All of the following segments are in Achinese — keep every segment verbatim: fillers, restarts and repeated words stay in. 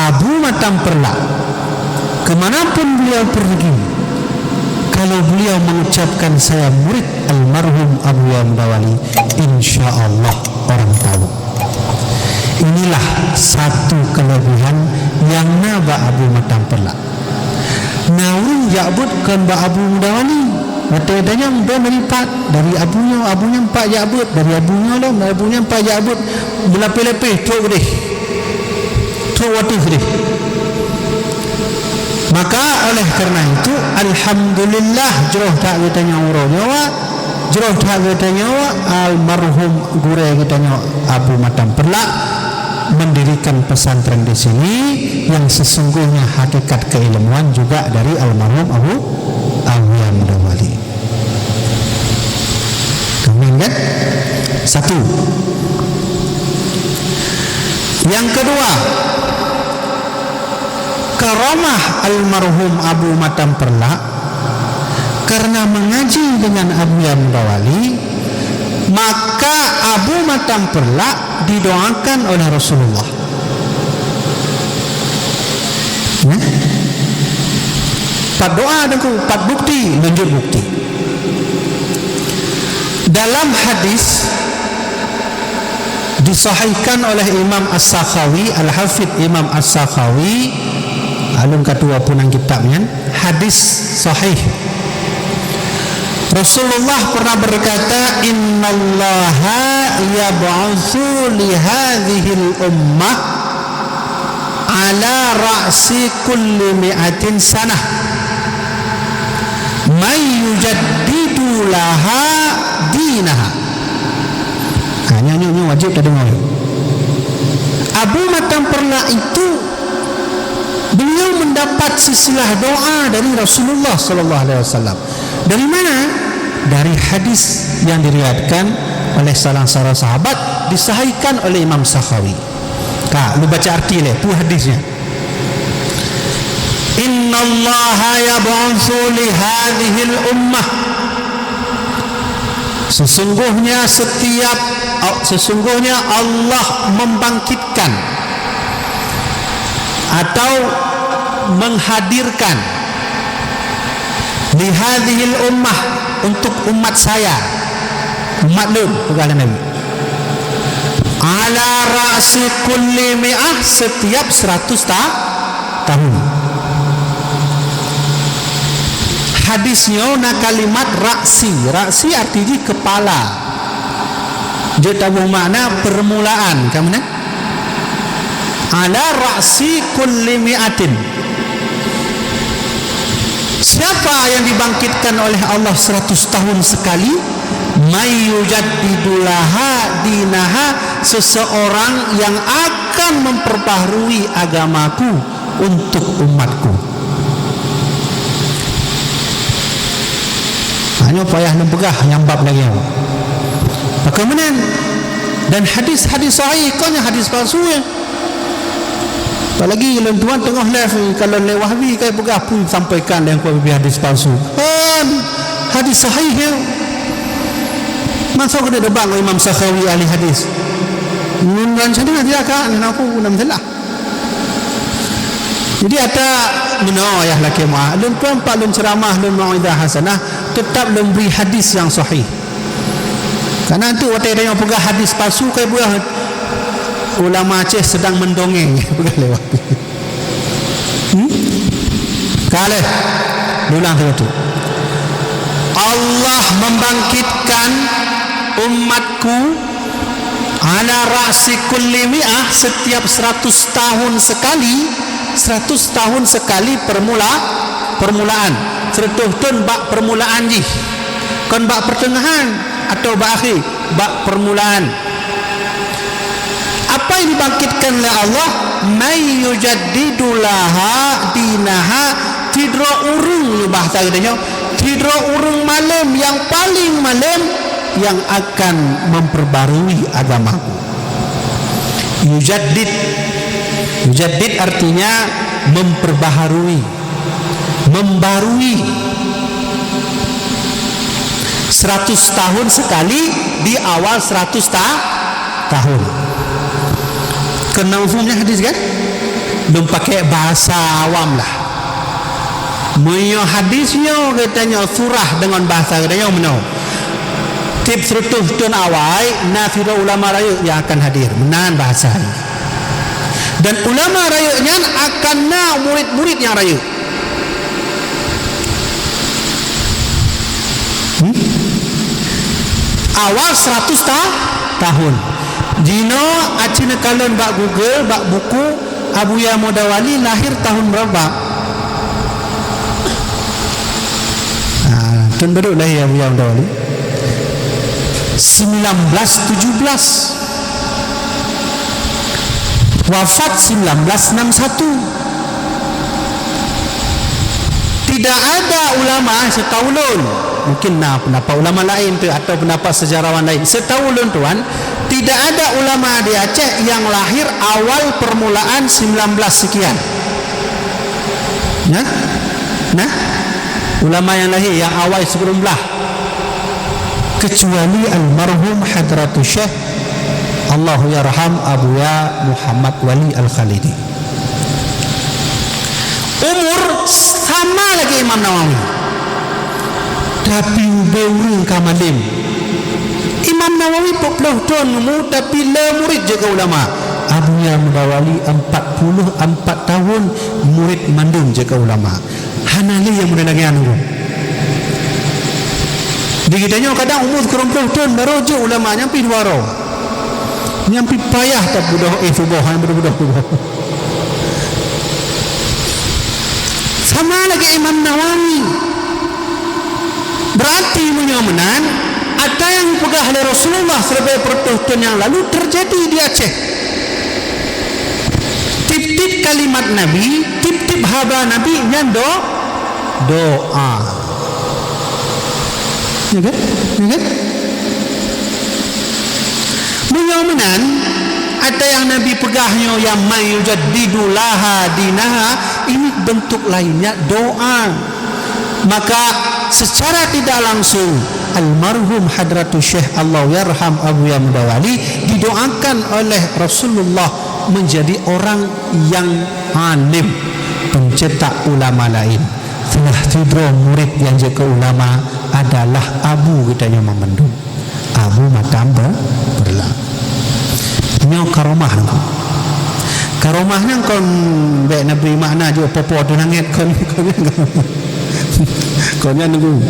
Abu Matam Perlak, ke mana pun beliau pergi, kalau beliau mengucapkan saya murid almarhum Abuya Mudawali, insya Allah orang tahu. Inilah satu kelebihan nyang na bak Abu Matam Perlak. Na ureuëng jak beuet kon bak Abu Mudawali. Watée tanyong, "Droe dari pat?" "Dari Abu nyoe." "Abu nyan pat jak beuet?" "Dari Abu nyoe lom." "Dari Abu nyan pat jak beuet?" Beulapeh-lapeh, trok keudeh. Trok ateueh keudeh. Maka oleh karena itu, alhamdulillah, jroh that geutanyoe uroe nyoe, jroh that geutanyoe almarhum gurée geutanyoe Abu Matam Perlak mendirikan pesantren di sini, yang sesungguhnya hakikat keilmuan juga dari almarhum Abu, Abuya Mudawali. Amin, kan? Satu. Yang kedua, karamah almarhum Abu Matam Perlak karena mengaji dengan Abuya Mudawali, maka Abu Matam Perlak didoakan oleh Rasulullah. Ya? Pat doa, Teungku, pat bukti, lanjut bukti. Dalam hadis disahihkan oleh Imam As-Sakhawi, Al-Hafidh Imam As-Sakhawi, alun ka tuwoe peunan kitab nyan, hadis sahih. Rasulullah pernah berkata, "Innallaha yab'atsu li hadzihil ummah ala ra'si kulli mi'atin sanah may yujaddidu laha dinaha." Ha, nyoe, nyoe, nyoe wajib tadeungoe. Abu Matam Perlak itu, beliau mendapat silsilah doa dari Rasulullah sallallahu alaihi wasallam. Dari mana? Dari hadis yang diriwayatkan oleh salah seorang sahabat, disahihkan oleh Imam Sakhawi. Ka, lu baca arti lé, peue hadisnya. "Innallaha yab'atsu li hadzihil ummah." Sesungguhnya setiap, sesungguhnya Allah membangkitkan atau menghadirkan li hadzihil ummah, untuk umat saya, umat lôn, peugah lé Nabi. Ala ra'si kulli mi'ah, setiap seratus ta-, tahun. Hadis nyoe na kalimat ra'si. Ra'si arti jih kepala. Jeuet taboh makna permulaan, ka meunan? Ala ra'si kulli mi'atin. Siapa yang dibangkitkan oleh Allah seratus tahun sekali? May yujaddidu laha dinaha, seseorang yang akan memperbaharui agamaku untuk umatku. Ha, nyoe payah lôn peugah nyang bab lagée nyoe. Pakon meunan? Dan hadis-hadis sahih, kon nyang hadis palsu, ya. Apalagi lôn tuan teungoh live, kalau lé Wahabi kai peugah pun sampaikan lé kuat hadis palsu. Kan hadis sahih, ya. Masa kena debat ngon Imam Sakhawi ahli hadis. Ngon rancana dia kan, kenapa? Enam salah. Jadi ata meunoe, yah lakée meuah, lôn tuan pat lôn ceuramah, lôn mau'izah hasanah, teutap lôn bri hadis nyang sahih. Karena tu watée tanyoe peugah hadis palsu, kai peugah ulama Aceh sedang mendongeng, peugah lewat. Hmm? Ka lheueh, diulang lagi tu. Allah membangkitkan umatku ala ra'si kulli mi'ah, setiap seratus tahun sekali, seratus tahun sekali permula-, permulaan. Seratus tahun bak permulaan jih. Kon bak pertengahan atau bak akhé, bak permulaan. Apa yang dibangkitkan oleh Allah? May yujaddidu laha dinaha, sidroe ureuëng, bahasa geutanyoe, sidroe ureuëng malem nyang paling malem yang akan memperbarui agamaku. Yujaddid. Yujaddid artinya memperbaharui, membarui. Seratus tahun sekali di awal seratus ta-, tahun. Kena mafhumnya hadis, kan? Lôn pakai bahasa awam lah. Meunyoe hadis nyoe geutanyoe surah deungon bahasa geutanyoe meunoe. Tiep seureutôh thon awai na sidroe ulama rayeuk nyang akan hadir. Meunan bahasa. Dan ulama rayeuk nyan akan na murid-murid nyang rayeuk. Hmm? Awal seratus ta-, tahun. Jinoe aci neukalon bak Google, bak buku, Abuya Muda Wali lahir tahun berapa? Ah, tahun berapa lahir Abuya Muda Wali? Sembilan belas tujuh belas. Wafat sembilan belas enam satu. Tidak ada ulama setaulun, mungkin na pendapat ulama lain tu atau pendapat sejarawan lain. Setaulun tuan, tidak ada ulama di Aceh yang lahir awal permulaan sembilan belas sekian. Nah, nah, ulama yang lahir yang awal sebelum belah, kecuali almarhum Hadratus Syekh Allahu yarham Abuya Muhammad Wali Al-Khalidi. Umur sama lagèe Imam Nawawi. Tapi ubé ureueng ka malem. Imam Nawawi peuet ploh thon umur tapi le murid jeuet keu ulama. Abuya Muda Wali empat puluh empat tahun murid mandum jeuet keu ulama. Hana lé nyang model lagèe nyan. Di geutanyoe kadang umur sikureueng ploh thon baru jeuet ulama nyang pih dua droe. Nyang pih payah tabeudôh, eh, suboh, hana beudôh-beudôh suboh. Sama lagèe Imam Nawawi. Berarti meunyoe meunan, ata nyang peugah lé Rasulullah siribèe peureutôh thon nyang lalu teujadi di Aceh. Tiep-tiep kalimat Nabi, tiep-tiep haba Nabi nyan do-, doa. Ya kan? Ya kan? Meunyoe meunan, ata nyang Nabi peugah nyoe, "Ya man yujaddidu laha dinaha," ini bentuk lainnya doa. Maka, secara tidak langsung, almarhum Hadratus Syekh Allahu yarham Abuya Muda Wali didoakan oleh Rasulullah menjadi orang yang alim, pencetak ulama lain. Salah sidroe murid nyang jeuet keu ulama adalah abu geutanyoe mandum. Abu Matam Ber-, Berlak. Nyoe karomah nyoe. Karomah nyan kon bèk neubri makna jeuet po-po ateueh langèt kon, kon nyan. Kon nyan nunggu.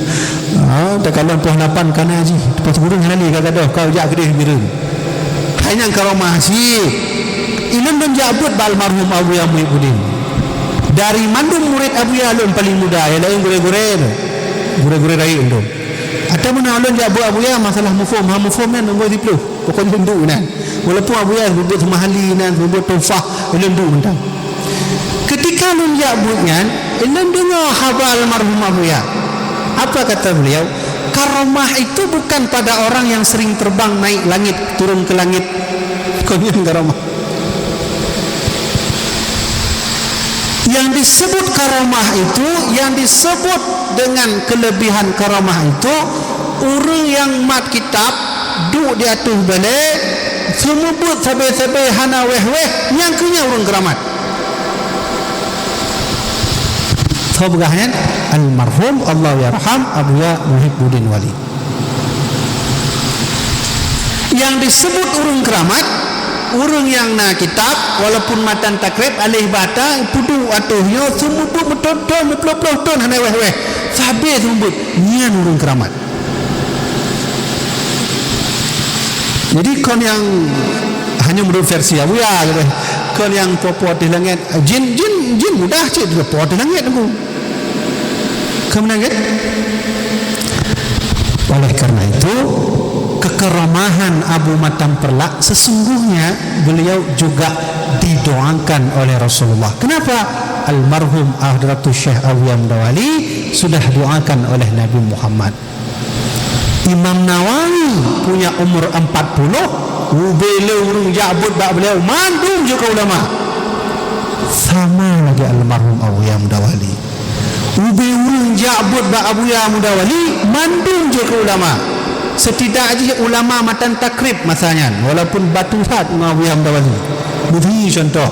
Ha, takalon poh lapan kana jih, poh sikureueng hana lé ka gadôh, ka jak keudeh Bireuen. Hai nyan karomah cit. Ilôn lôn jak beuet bak almarhum Abuya Muhibbuddin. Dari mandum murid Abuya lôn paleng muda, nyang laén gurèe-gurèe. Gurèe-gurèe rayeuk lôn. Ateueh meunan lôn jak beuet Abuya masalah muphom, ha muphom nyan nombor siplôh. Pokoknya lôn duek nyan. Walaupun Abuya seumeubeuet Seumahalli nyan, seumeubeuet Tuhfah, lôn duek mantong. Ketika lôn jak beuet nyan, lôn deungoe haba almarhum Abuya. Apa kata beliau? Karomah itu bukan pada orang yang sering terbang naik langit, turun ke langit. Kon nyan karomah. Yang disebut karomah itu, yang disebut dengan kelebihan karomah itu, ureueng nyang mat kitab, duek di ateueh balèe, seumeubeuet sabé-sabé hana wèh-wèh, nyan keuh nyan ureueng keuramat. Soe peugah nyan? Almarhum Allahu yarham Abuya Muhibbuddin Wali. Nyang disebut ureueng keuramat, ureueng nyang na kitab, walaupun matan takrib, aléh ba ta, peuduek ateueh nyoe, seumeubeuet meuthon-thon, meuplôh-plôh thon hana wèh-wèh. Sabé seumeubeuet, nyan ureueng keuramat. Jadi kon nyang hanya menurut versi Abuya, gitu. Kon nyang po-po ateueh langèt, jin, jin, jin mudah cit po ateueh langèt nunggu. Ka meunan kan? Oleh karena itu, kekeramahan Abu Matam Perlak sesungguhnya beliau juga didoakan oleh Rasulullah. Kenapa? Almarhum Hadratus Syekh Abuya Muda Wali sudah doakan oleh Nabi Muhammad. Imam Nawawi punya umur empat puluh, ubé lé ureueng jak beuet bak beliau mandum jeuet keu ulama. Sama lagèe almarhum Abuya Muda Wali. Ubé ureueng jak beuet bak Abuya Muda Wali, mandum jeuet keu ulama. Setidak jih ulama matan takrib masa nyan, walaupun batu that ngon Abuya Muda Wali. Bukti contoh.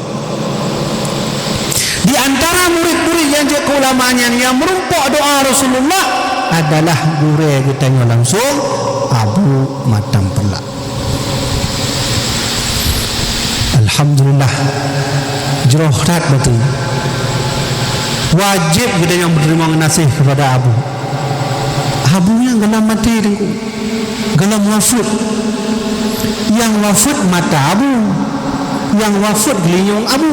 Antara murid-murid nyang jeuet keu ulama nyan nyang meurumpok doa Rasulullah adalah gurée geutanyoe langsong, Abu Matam Peulak. Alhamdulillah, jroh that beutôi. Wajéb geutanyoe meuteurimong geunaséh keupada Abu. Abu nyang gohlom maté, Teungku. Gohlom wafeuet. Nyang wafeuet mata Abu. Nyang wafeuet geulinyueng Abu.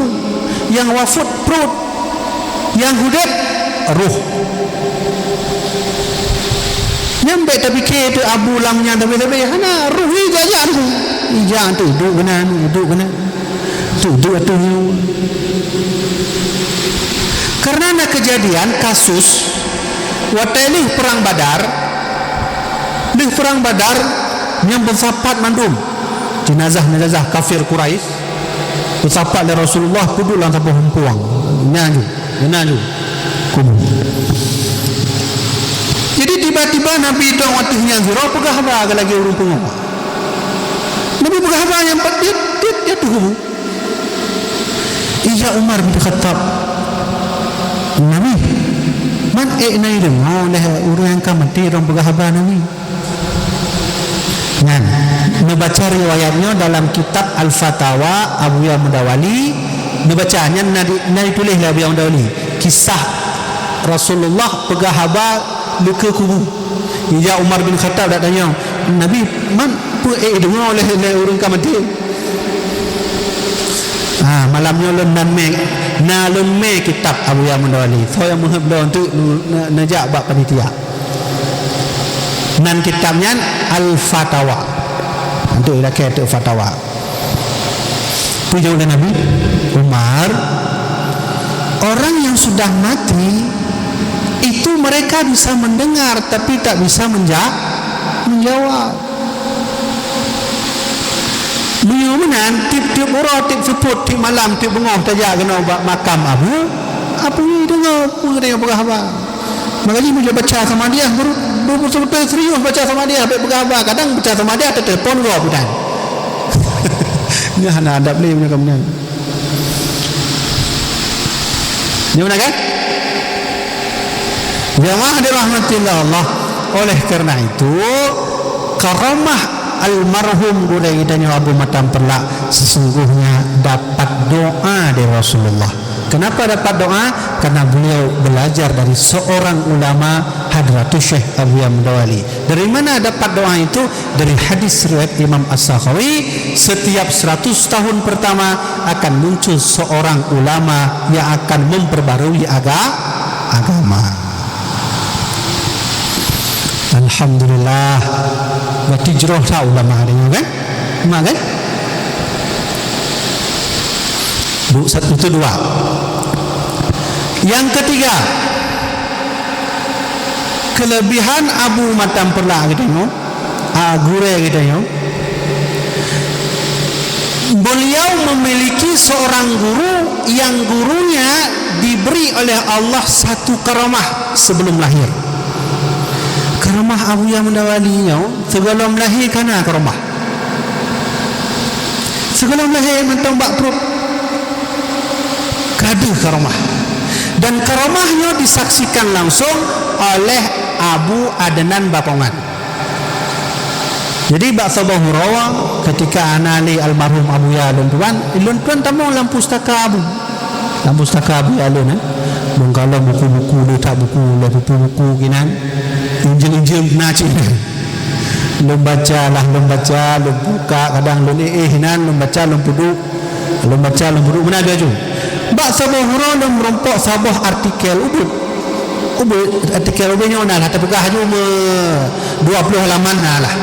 Nyang wafeuet pruet. Nyang udeb roh. Nyan bék tapike teuk Abu lam nyan sabe-sabe. Hana, roh nyan jak-jak Teungku. Ijak teuk duek keunan, duek keunan. Tuh, tuh, tuh. Karena na kejadian kasus watée lheueh perang Badar, lheueh perang Badar nyang beusapat mandum jenazah-jenazah kafir Quraisy beusapat lé Rasulullah peuduek lam saboh humpuang. Nyan ju, nyan ju. Kubu. Jadi tiba-tiba Nabi dong ateueh nyan sidroe peugah haba lagée ureuëng pungo. Nabi peugah haba nyang pat tiet-tiet di ateueh kubu. Ija Umar bin Khattab, "Nabi, man ék na ideungoe lé ureuëng nyang ka maté dong peugah haba, Nabi?" Nyan, neubaca riwayat nyoe dalam kitab Al-Fatawa Abuya Mudawali, neubaca nyan na di-, na dituléh lé Abuya Mudawali kisah Rasulullah peugah haba leukeue kubu. Ija Umar bin Khattab dak tanyong, "Nabi, man peue ék ideungoe lé, lé ureuëng ka maté?" Ah, malam nyoe lôn nan mé, na lôn mé kitab Abuya Mudawali. Soe nyang meuheuet bloe teuk nu-, ne-, neujak bak panitia. Nan kitab nyan Al-Fatawa. Teuk ilakée teuk Fatawa. Peujaweueb lé Nabi, "Umar, orang yang sudah mati itu mereka bisa mendengar tapi tak bisa menja-, menjawab. Meunyoe meunan, tieb-tieb uroe, tieb seupôt, tieb malam, tieb beungoh tajak keunoe bak makam Abu, Abu deungoe peue nyang peugah haba." Makajih meunyoe baca Samadiyah, beureubeutôi serius baca Samadiyah, bék peugah haba. Kadang baca Samadiyah teutelepon gob dan. Nyan hana adab lé meunyoe ka meunan. Nyoe meunan kan? Jamaah dirahmati Allah. Oleh karena itu, karamah almarhum gurée geutanyoe Abu Matam Peulak sesungguhnya dapat doa dari Rasulullah. Kenapa dapat doa? Karena beliau belajar dari seorang ulama Hadratus Syekh Abuya Mudawali. Dari mana dapat doa itu? Dari hadis riwayat Imam As-Sakhawi, setiap seratus tahun pertama akan muncul seorang ulama yang akan memperbarui aga-, agama. Alhamdulillah. Berarti jroh that ulama dia kan? Mak kan? Du-, satu, itu dua. Yang ketiga, kelebihan Abu Matam Peulak geutanyoe, ah, gurée geutanyoe, beliau memiliki seorang guru yang gurunya diberi oleh Allah satu karamah sebelum lahir. Karamah Abuya Mudawali nyoe, sigohlom lahé ka na karamah. Sigohlom lahé mantong bak pruet ka deuh karamah. Dan karamah nyoe disaksikan langsung oleh Abu Adnan Bakongan. Jadi, bak saboh uroe, ketika hana lé almarhum Abuya lôn tuan, lôn tuan tamong lam pustaka Abu. Lam pustaka Abuya lôn, eh. Lôn kalon buku-buku, lé that buku, lé buku-buku kinan. Injeung-injeung na cit. Lôn baca lah, lôn baca, lôn buka, kadang lôn éh-éh inan, lôn baca, lôn peuduek. Lôn baca, lôn peuduek, meunan laju. Bak saboh uroe lôn meurumpok saboh artikel ubit. Ubit, artikel ubit nyoe na lah teupeugah laju meu dua puluh halaman na lah.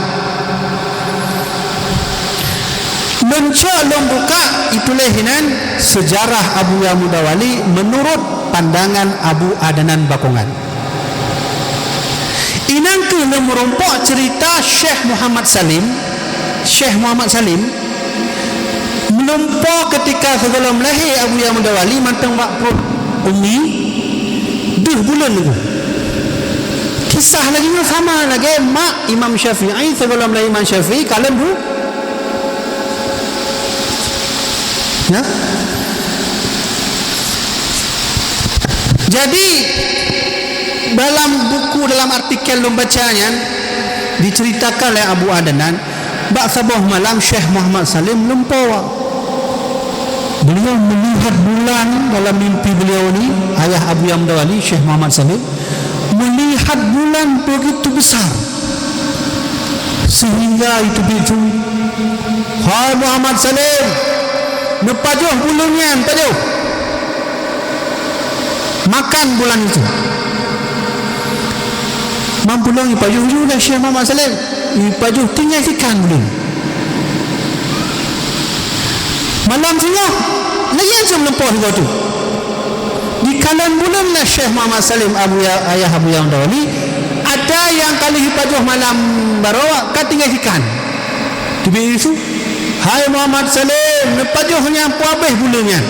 Lôn cok lôn buka, ituléh inan Sejarah Abuya Mudawali menurut pandangan Abu Adnan Bakongan. Inan kheueh lôn meurumpok cerita Syekh Muhammad Salim. Syekh Muhammad Salim meulumpo ketika sigohlom lahé Abuya Mudawali mantong bak pruet umi deuh buleuen nunggu. Kisah lagée nyoe sama lagée mak Imam Syafi'i sigohlom lahé Imam Syafi'i kalon bu-, ya? Jadi, dalam buku, dalam artikel lôn baca nyan, diceritakan lé Abu Adnan, bak saboh malam Syekh Muhammad Salim lumpoe. Beliau melihat bulan dalam mimpi beliau ni, ayah Abuya Mudawali, Syekh Muhammad Salim, melihat bulan begitu besar. Sehingga itu bisu, "Hai Muhammad Salim, neupajoh buleuen nyan, pajoh. Makan bulan itu." Mampulong ipajoh ju lé Syekh Muhammad Salim, ipajoh tinggai sikan buleuen. Malam singoh, lagèe cit lumpoe sigoe tu. Dikalon buleuen lé Syekh Muhammad Salim, Abuya, ayah Abuya Mudawali, ada nyang ka lheueh ipajoh malam baroe ka tinggai sikan. Teubiet isu, "Hai Muhammad Salim, neupajoh nyan, peuabéh buleuen nyan."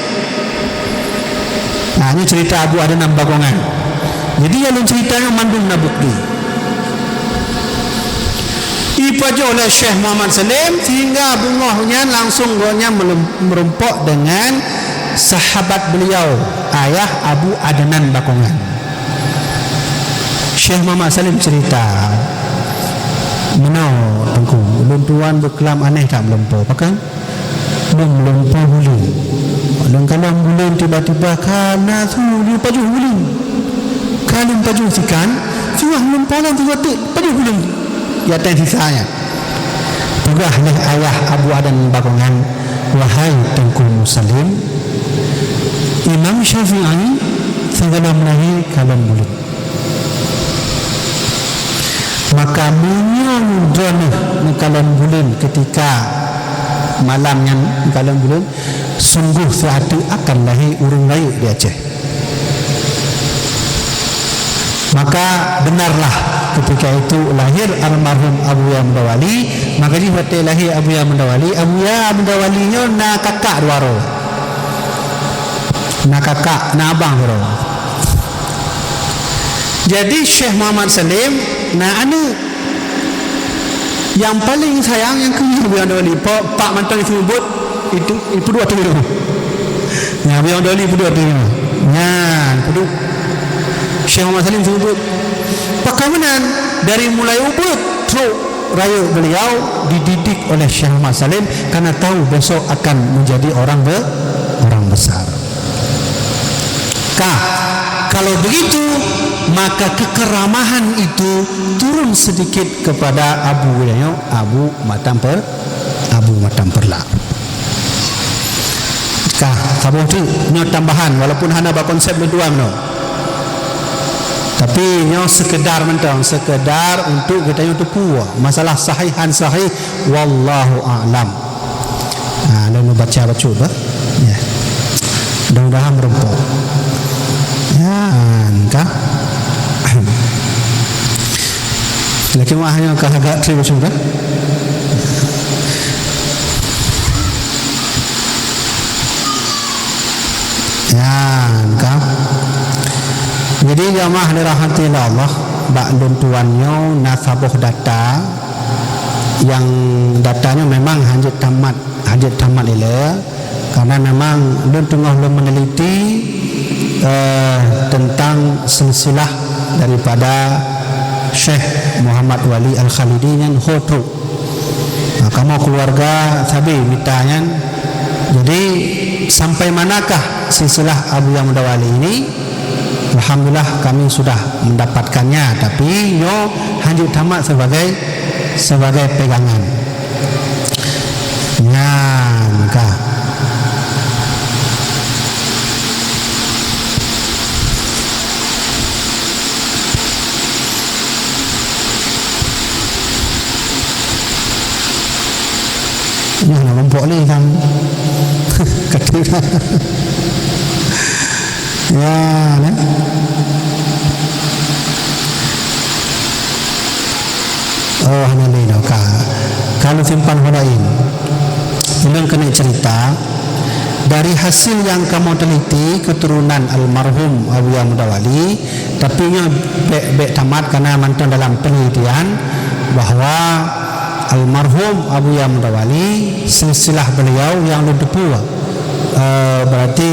Nah, ini cerita Abu Adnan Bagongan. Jadi, nyang lôn cerita nyoe mandum na bukti. Ipajoh lé Syekh Muhammad Salim, sehingga beungoh nyan langsung gobnyan meulum-, meurumpok dengan sahabat beliau, ayah Abu Adnan Bagongan. Syekh Muhammad Salim cerita, "Meunoe, Teungku, ulôn tuan beuklam aneh that meulumpoe. Pakon?" Lôn lumpoe buleuen. Lôn kalon buleuen tiba-tiba ka na su lôn pajoh buleuen. Ka lôn pajoh sikan, singoh lumpoe lôn tiba-tiba pajoh buleuen. Di ateueh sisa nyan. Peugah lé ayah Abu Adnan Bagongan, "Wahai Teungku Salim, Imam Syafi'i sigohlom lahé kalon buleuen." Maka meunyoe droeneuh neukalon buleuen keutika malam nyan neukalon buleuen, sungguh siat akan lahé ureuëng rayeuk di Aceh. Maka beunarlah keutika itu lahé almarhum Abuya Mudawali. Maka jih watée lahé Abuya Mudawali, Abuya Mudawali nyoe na kakak dua droe. Na kakak, na abang dua droe. Jadi, Syekh Muhammad Salim na aneuëk. Nyang paleng sayang nyang keu Abuya Mudawali. Pak, pak mantong itu buet, itu, itu dua teungoh. Nyan, Abuya Mudawali itu dua teungoh. Nyan, peuduek. Syekh Muhammad Salim itu buet. Pakon meunan, dari mulai ubit trok rayeuk beliau dididik oleh Syekh Muhammad Salim karena tahu besok akan menjadi orang be-, orang besar. Ka, kalau begitu, maka kekeramahan itu turun sedikit kepada Abu Yayo, Abu Matam Per-, Abu Matam Perla. Ka, saboh teuk, nyoe tambahan, walaupun hana bak konsep leuduan nyoe. Tapi nyoe sekedar mantong, sekedar untuk geutanyoe teupeue masalah sahih han sahih, wallahu a'lam. Ha, lôn baca bacut bah. Ya. Mudah-mudahan meurumpok. Ya, ka. Laki mah nyoe ka agak tri bacut dah. Ya, ka. Jadi jamaah dirahmati Allah, bak lôn tuan nyoe na saboh data, nyang data nyoe memang hanjeuet tamat, hanjeuet tamat ilée, karena memang lôn teungoh lôn meneliti, eh, tentang silsilah daripada Syekh Muhammad Wali Al-Khalidi nyan ho trok. Nah, kamoe keluarga sabe mita nyan. Jadi, sampai manakah silsilah Abuya Mudawali ini? Alhamdulillah, kami sudah mendapatkannya, tapi nyoe hanjeuet tamat sebagai, sebagai pegangan. Nyan ka. Nyoe na muphom lé kan. Kata. Ya, nah. Oh, hana lé nyoe ka. Ka lôn simpan ho laén. Ulôn keuneuk cerita, dari hasil nyang kamoe teliti keuturonan almarhum Abuya Mudawali, tapi nyoe bèk, bèk tamat karena mantong dalam penelitian bahwa almarhum Abuya Mudawali, silsilah beliau nyang lôn teupeue, eh, berarti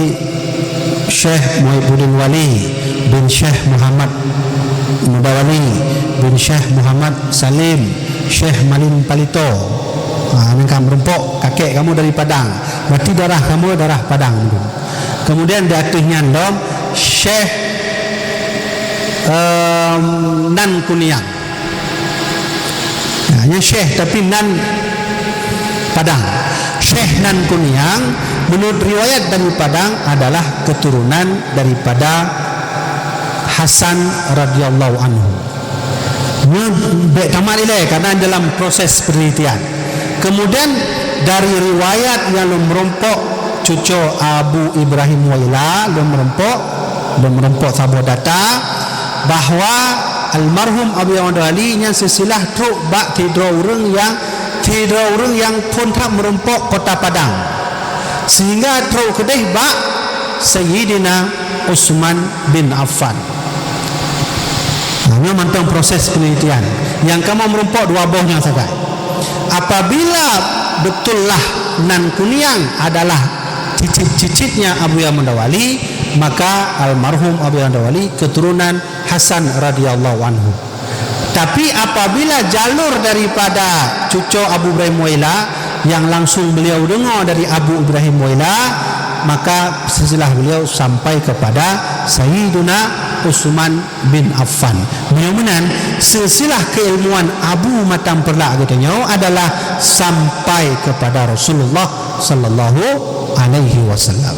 Syekh Muhibbuddin Wali, bin Syekh Muhammad Mudawali bin Syekh Muhammad Salim Syekh Malin Palito. Ha, nyan ka meurumpok kakek kamoe dari Padang. Berarti darah kamoe darah Padang. Kemudian di ateueh nyan lom Syekh, em, Nan Kuniang. Nah, nyan Syekh tapi nan Padang. Syekh Nan Kuniang menurut riwayat dari Padang adalah keturunan daripada Hasan radhiyallahu anhu. Nyoe bèk tamat ilèe karena dalam proses penelitian. Kemudian dari riwayat nyang lôn meurumpok cuco Abu Ibrahim Waila, lôn meurumpok, lôn meurumpok saboh data bahwa almarhum Abu Ibrahim Waila nyan silsilah trok bak sidroe ureueng nyang, sidroe ureueng nyang phôn that meurumpok Kota Padang, sehingga trok keudeh bak Sayyidina Utsman bin Affan. Nah, nyoe mantong proses penelitian. Nyang kamoe meurumpok dua boh nyan sagai. Apabila beutullah Nan Kuniang adalah cicit-cicitnya Abu Yahya Mudawali, maka almarhum Abu Yahya Mudawali keturunan Hasan radhiyallahu anhu. Tapi apabila jalur daripada cuco Abu Ibrahim Waila yang langsung beliau dengar dari Abu Ibrahim Waila, maka silsilah beliau sampai kepada Sayyiduna Utsman bin Affan. Meunyoe meunan, silsilah keilmuan Abu Matam Peureulak geutanyoe adalah sampai kepada Rasulullah sallallahu alaihi wasallam.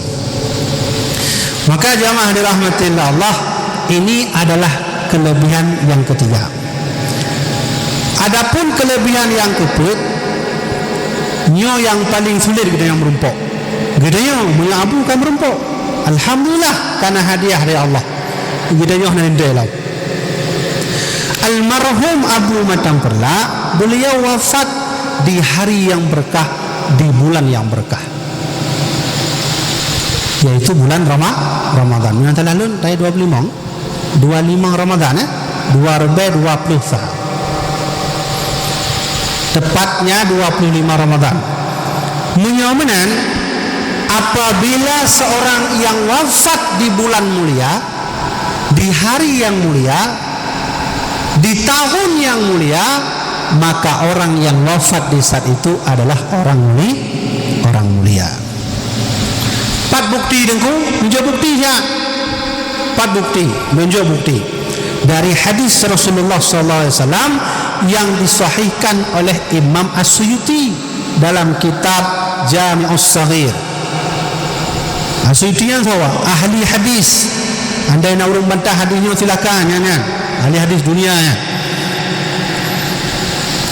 Maka jamaah dirahmati Allah, ini adalah kelebihan yang ketiga. Adapun kelebihan yang keupeuet, nyoe nyang paling sulet geutanyoe meurumpok. Geutanyoe meunyoe Abu ka meurumpok, alhamdulillah, kana hadiah dari Allah. Geutanyoe hana lintée lom. Almarhum Abu Matam Peureulak, beliau wafat di hari yang berkah, di bulan yang berkah, yaitu bulan Rama-, Ramadan. Nyang telah lôn, tadi dua puluh lima. Dua limong Ramadan, eh? Dua ribèe dua puluh sa. Tepatnya dua puluh lima Ramadan. Meunyoe meunan, apabila seorang yang wafat di bulan mulia, di hari yang mulia, di tahun yang mulia, maka orang yang wafat di saat itu adalah orang muli-, orang mulia. Pat bukti, Teungku? Meunyoe bukti, ya. Pat bukti, meunyoe bukti. Dari hadis Rasulullah sallallahu alaihi wasallam yang disahihkan oleh Imam As-Suyuti dalam kitab Jami'us Saghir. As-Suyuti nyan sawa, ahli hadis. Andai na ureueng bantah hadis nyoe, silakan, nyan, nyan. Ahli hadis dunia, nyan.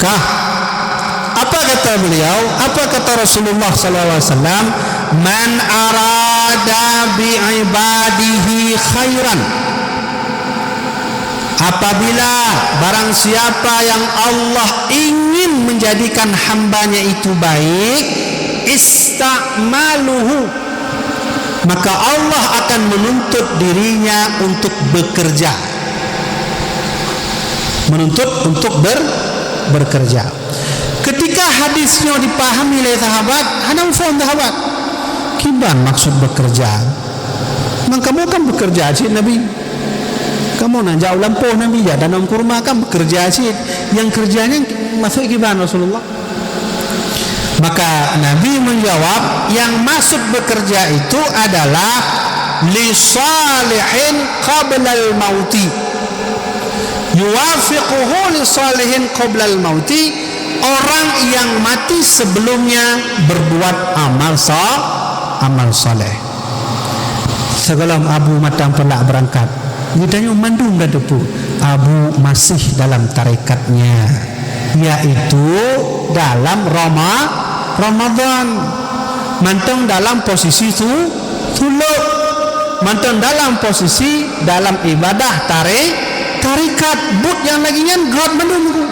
Kah? Apa kata beliau? Apa kata Rasulullah sallallahu alaihi wasallam? "Man arada bi ibadihi khairan." Apabila barang siapa yang Allah ingin menjadikan hambanya itu baik, ista'maluhu, maka Allah akan menuntut dirinya untuk bekerja. Menuntut untuk ber-, bekerja. Ketika hadis nyoe dipahami lé sahabat, hana muphom sahabat. Kiban maksud bekerja? Mang kamoe kan bekerja cit Nabi. Kamoe na jak u lampôh Nabi, jak tanom kurma kan bekerja cit. Nyang kerja nyan maksud kiban Rasulullah? Maka Nabi menjawab, yang maksud bekerja itu adalah li salihin qablal mauti. Yuwafiquhu li salihin qablal mauti, orang yang mati sebelumnya berbuat amal sa-, amal saleh. Sigohlom Abu Matam Peureulak beurangkat, geutanyoe mandum tateupeue Abu masih dalam tarekatnya, yaitu dalam Rama-, Ramadan. Mantong dalam posisi su-, sulok. Mantong dalam posisi dalam ibadah tare-, tarekat. Buet nyang lagèe nyan göt mandum, Teungku.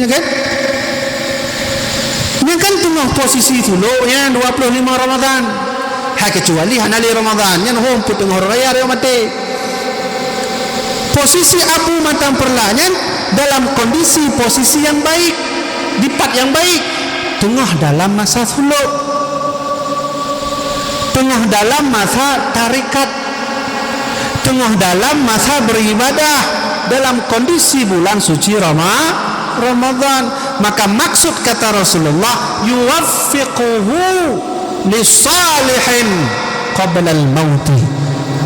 Ya kan? Nyan kan teungoh posisi sulok nyan dua puluh lima Ramadan. Hai, kecuali hana lé Ramadan, nyan hom peuteungoh raya, raya maté. Posisi Abu Matam Peureulak nyan dalam kondisi posisi yang baik, di pat yang baik, teungoh dalam masa sulok. Teungoh dalam masa tarekat, teungoh dalam masa beribadah dalam kondisi bulan suci Rama-, Ramadan. Maka maksud kata Rasulullah, "Yuwaffiquhu lissalihin qablal mauti."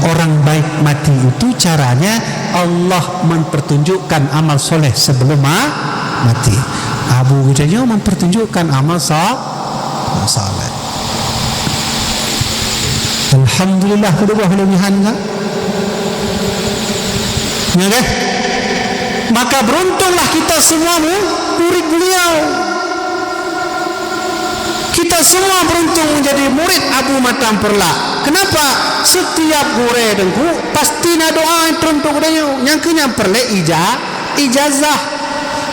Orang baik mati itu caranya Allah mempertunjukkan amal soleh sebelum ma-, mati. Abu geutanyoe mempertunjukkan amal sa-, amal soleh. Alhamdulillah, kudu bah kelebihan ka. Ya kan? Maka beruntunglah kita semua mu-, murid beliau. Kita semua beruntung menjadi murid Abu Matam Perlak. Kenapa? Setiap gurée teungku pasti na doa yang turun untuk geutanyoe. Nyang keu nyang peureulée ija-, ijazah,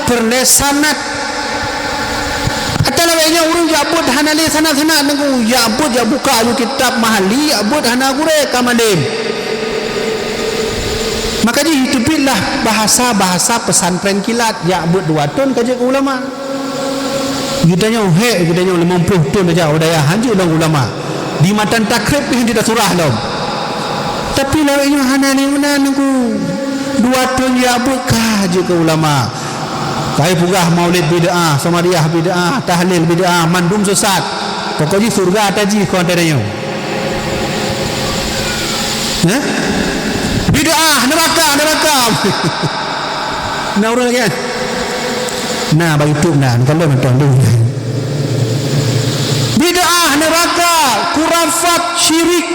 peureulée sanad. Ata lawét nyoe ureuëng jak beuet hana lé sanad-sanad teungku, jak beuet jak buka aju kitab Mahalli, jak beuet hana gurée ka malem. Maka jih teubiet lah bahasa-bahasa pesantren kilat, jak beuet dua thon ka jeuet keu ulama. Geutanyoe hék, geutanyoe limong ploh thon tajak u dayah hanjeuet lom ulama. Di matan takrib pih hana tasurah lom. Tapi lawét nyoe hana lé meunan teungku. Dua thon jak beuet ka jeuet keu ulama. Kai peugah maulid bid'ah, samadiah bid'ah, tahlil bid'ah, mandum sesat. Pokok jih syeuruga tajih kon tanyoe. Hah? Bid'ah, neraka, neraka. Na ureuëng lagée nyan? Na, bak YouTube na, kalon mantong dulu. Bid'ah, neraka, kurafat, syirik.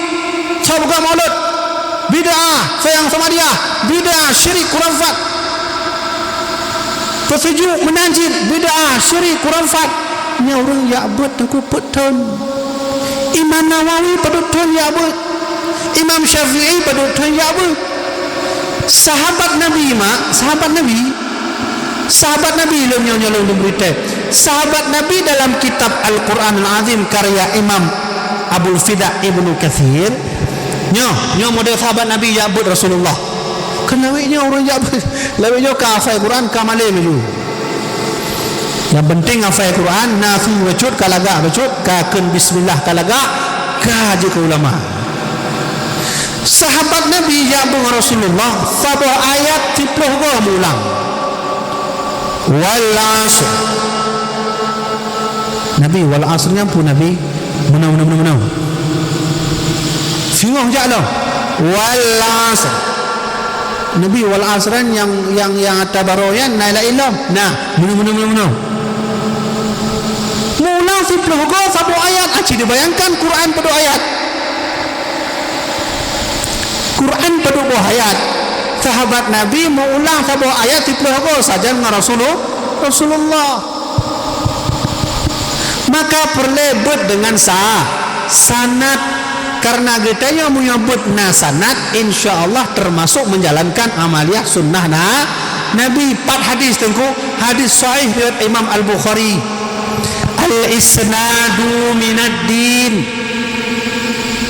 Soe buka maulud? Bid'ah, sayang sama dia. Bid'ah, syirik, kurafat. Peuseujok, meunajit, bid'ah, syirik, kurafat. Nyan ureuëng jak beuet teungku peuet thon. Imam Nawawi padub thon jak beuet. Imam Syafi'i padub thon jak beuet. Sahabat Nabi, mak, sahabat Nabi. Sahabat Nabi lôn nyoe, nyoe lôn bri tée. Sahabat Nabi dalam kitab Al-Quranul Azim karya Imam Abul Fida Ibnu Katsir. Nyoe, nyoe model sahabat Nabi jak beuet Rasulullah. Keu lawét nyoe ureuëng jak beuet, lawét nyoe ka hafai Quran, ka malem laju. Nyang penting hafai Quran, na su bacut ka lagak bacut, ka kheun bismillah ka lagak, ka jeuet keu ulama. Sahabat Nabi jak beuet ngon Rasulullah, saboh ayat siploh goe meuulang. Wal 'asr. Nabi, wal 'asr nyan peue Nabi? Meunoe, meunoe, meunoe, meunoe. Singoh jak lom. Wal 'asr. Nabi, wal 'asr nyan nyang, nyang, nyang ata baroe nyan na laén lom. Nah, meunoe, meunoe, meunoe, meunoe. Meuulang siploh goe saboh ayat, aci dibayangkan Quran padub ayat. Quran padub boh ayat. Sahabat Nabi meuulang saboh ayat siploh goe sajan ngon Rasulul-, Rasulullah. Maka peureulée beuet deungon sa-, sanad. Karena geutanyoe meunyoe beuet na sanad, insya Allah termasuk menjalankan amaliyah sunnah na-, Nabi. Pat hadis teungku, hadis sahih riwayat Imam Al-Bukhari. Al-isnadu minad din.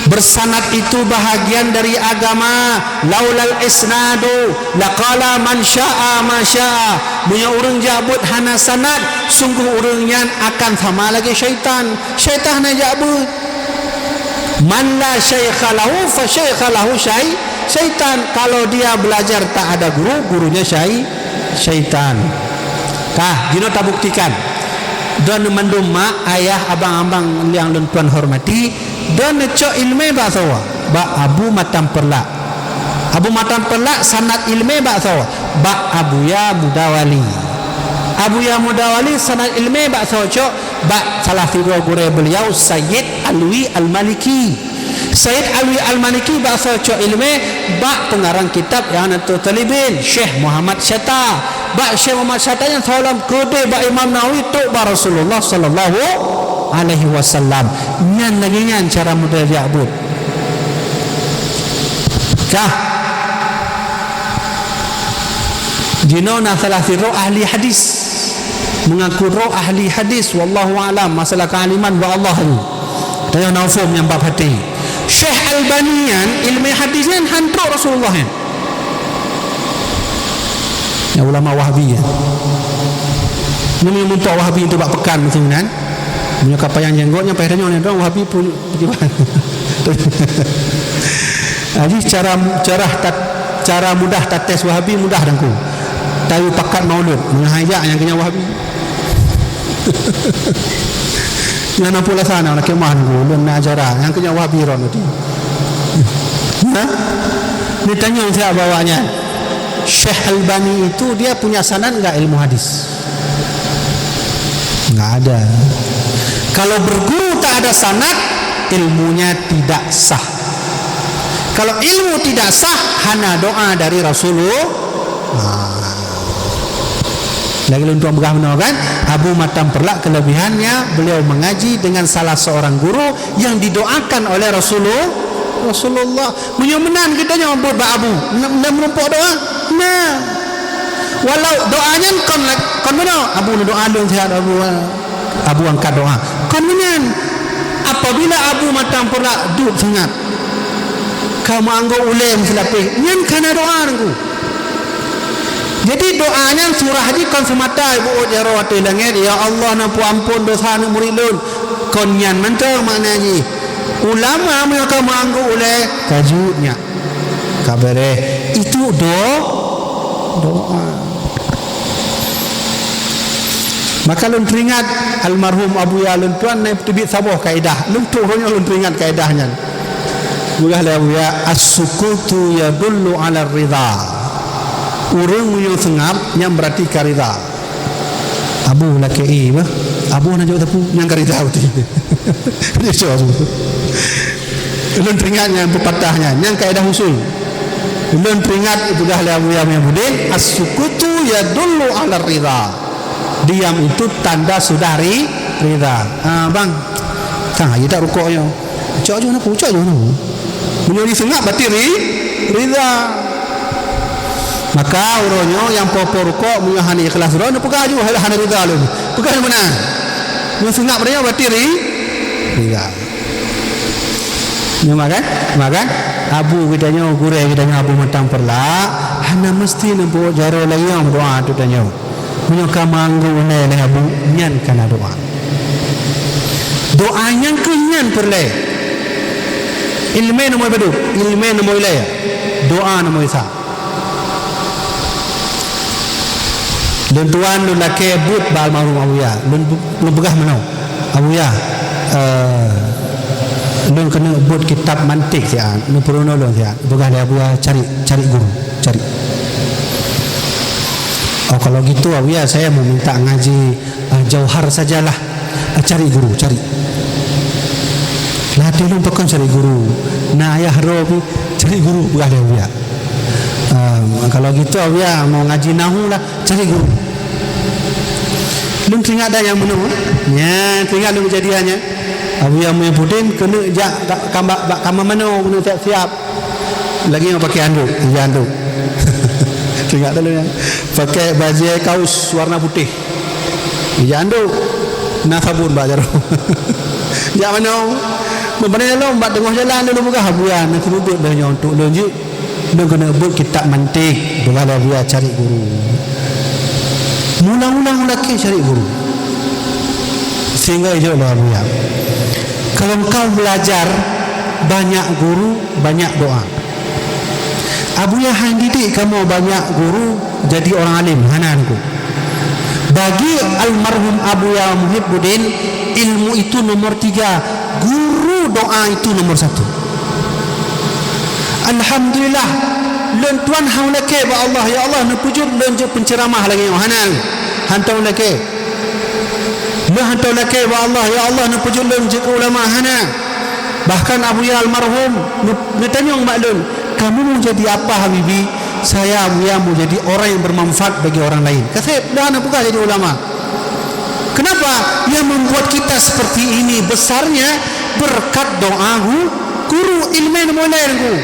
Bersanad itu bahagian dari agama. Laulal isnadu laqala man syaa ma syaa. Meunyoe ureuëng jak beuet hana sanad, sungguh ureuëng nyan akan sama lagée syaitan. Syaitan hana jak beuet. Man la syaikha lahu fa syaikha lahu syai-, syaitan. Kalau dia belajar tak ada guru, gurunya syai-, syaitan. Kah, jinoe tabuktikan. Droeneuh mandum mak, ayah, abang-abang nyang lôn tuan hormati, droeneuh cok iéleumé bak soe? Bak Abu Matam Perlak. Abu Matam Perlak sanad iéleumé bak soe? Bak Abuya Mudawali. Abuya Mudawali sanad iéleumé bak soe cok? Bak salah sidroe gurée beuliau, Sayyid Alwi Al-Maliki. Sayyid Alwi Al-Maliki bak soe cok iéleumé? Bak peungarang kitab I'anatul Thalibin, Syekh Muhammad Syatta. Bak Syekh Muhammad Syatta nyan soe lom keudeh bak Imam Nawawi trok bak Rasulullah sallallahu alaihi wasallam. Nyan lagée nyan cara model jak beuet. Kah. Jinoe na salah sidroe ahli hadis. Mengaku droe ahli hadis, wallahu a'lam, masalah kealiman bak Allah tu. Tanyoe na phom nyang bab hati. Syekh Albani nyan, iéleumé hadis nyan han trok Rasulullah nyan. Nyang ulama Wahabi nyan. Nyoe meunyoe muphom Wahabi tu bak peukan meusu nyan. Meunyoe ka panyang janggot nyan payah tanyoe nyan, droe Wahabi pu-, pujiban. Jadi cara, cara tat-, cara mudah tates Wahabi mudah, Teungku. Tayue pakat maulud, meuhai jak nyang keunyan Wahabi. Nyan na pula sana, na kemah, Teungku, ulôn na acara, nyang keunyan Wahabi ron tadi. Ha? Ditanyong siat bak awaknyan. Syekh Albani itu dia punya sanad enggak ilmu hadis? Enggak ada. Kalau berguru tak ada sanad, ilmunya tidak sah. Kalau ilmu tidak sah, hana doa dari Rasulullah. Ha. Lagi lôn tuan peugah meunoe kan, Abu Matam Perlak kelebihannya beliau mengaji dengan salah seorang guru yang didoakan oleh Rasulullah. Rasulullah. Meunyoe meunan geutanyoe buet bak Abu, na, na meurumpok doa? Na. Walau doa nyan kon la-, kon meunoe, Abu neudoa lôn siat, Abu, Abu angkat doa. Kon meunan. Apabila Abu Matam Perlak duek seungab, ka meuanggô ulée meusilapeh, nyan ka na doa, Teungku. Jadi doa nyan surah jih kon seumata ibu jaroe ateueh langét, "Ya Allah, neupeuamphon desya aneuëk murit lôn." Kon nyan mantong makna jih. Ulama meunyoe ka meuanggô ulée, ka jeuet nyan. Ka beureh. Itu do-, doa. Maka lôn teuingat almarhum Abuya lôn tuan na teubiet saboh kaedah. Lôn tuh nyoe lôn teuingat kaedah nyan. Peugah lé Abuya, "As-sukutu yadullu 'ala ridha." Ureuëng meunyoe seungab, nyan beurati ka ridha. Abu lakée ie bah. Abu hana jaweueb sapeue, nyan ka ridha beutôi. Dia jaweueb Abu. Lôn teuingat nyan peupatah nyan, nyan kaedah usul. Lôn teuingat peugah lé Abuya Muhibbuddin, "As-sukutu yadullu 'ala ridha." Diam itu tanda sudah ri-, ridha. Ha, bang. Kang, ayo tak rukok nyoe. Cok jauh na Abu, cok jauh na Abu. Meunyoe jiseungab berarti ri-, ridha. Maka uroe nyoe nyang po-po rukok meunyoe hana ikhlas droe, neupeugah ju hana ridha lom. Peugah meunan. Meunyoe seungab droe nyoe berarti ri-, ridha. Nyoe makan, makan. Abu geutanyoe, gurée geutanyoe Abu Matam Perlak, hana meusti neubuet jaroe lagée nyoe meudoa ateueh tanyoe. Meunyoe ka meuanggô ulée lé Abu, nyan ka na doa. Doa nyang keuh nyan peureulée. Iéleumé nomor padub, iéleumé nomor ilée, doa nomor sa. Lôn tuan lôn lakée buet bak almarhum Abuya. Lôn, lôn peugah meunoe, "Abuya, eh, lôn keuneuk buet kitab mantik siat, neupeurunoe lôn siat." Peugah lé Abuya, "Cari, cari guru, cari." "Oh, kalau gitu, Abuya, saya mau minta ngaji, eh, Jauhar sajalah." "Ah, cari guru, cari." Lah, teuh lôn pakon cari guru. Na ayah droe pih cari guru, peugah lé Abuya. "Ehm, kalau gitu, Abuya mau ngaji nahu lah, cari guru." Lôn teuingat dah nyang meunoe. Nyan, teuingat lôn kejadian nyan. Abuya Muhibbuddin keuneuk jak ka-, kamba-, bak kama manoe, keuneuk siap-siap. Lagée nyoe pakai handuk, ija handuk. Teuingat dah lôn nyan. Pakai bajée kaos warna putéh. Ija handuk, na sabon bak jaroe. Jak manoe, meubandéng lom bak teungoh jalan lôn peugah, "Abuya, na seumeubeuet lôn nyoe untuk lôn jeuet. Lôn keuneuk buet kitab mantik, peugah lé Abuya cari guru." Meulang-ulang lakée cari guru. Sehingga ijok lé Abuya, "Kalau engkau belajar, banyak guru, banyak doa." Abuya han didik kamoe banyak guru jadi orang alim, hana Teungku. Bagi almarhum Abuya Muhibbuddin, ilmu itu nomor tiga, guru doa itu nomor satu. Alhamdulillah, lôn tuan han lakée bak Allah, "Ya Allah, neupeujeuet lôn jeuet penceramah lagée nyoe," hana. Hantom lakée. Lôn hantom lakée bak Allah, "Ya Allah, neupeujeuet lôn jeuet keu ulama," hana. Bahkan Abuya almarhum neu-, neutanyong bak lôn, "Kamu mau jadi apa, Habibi?" "Saya, Abuya, mau jadi orang yang bermanfaat bagi orang lain." Kaseb, dah na peugah jadi ulama. Kenapa? Yang membuat kita seperti ini besarnya berkat doa gu-, guru, iéleumé nomor ilée, Teungku.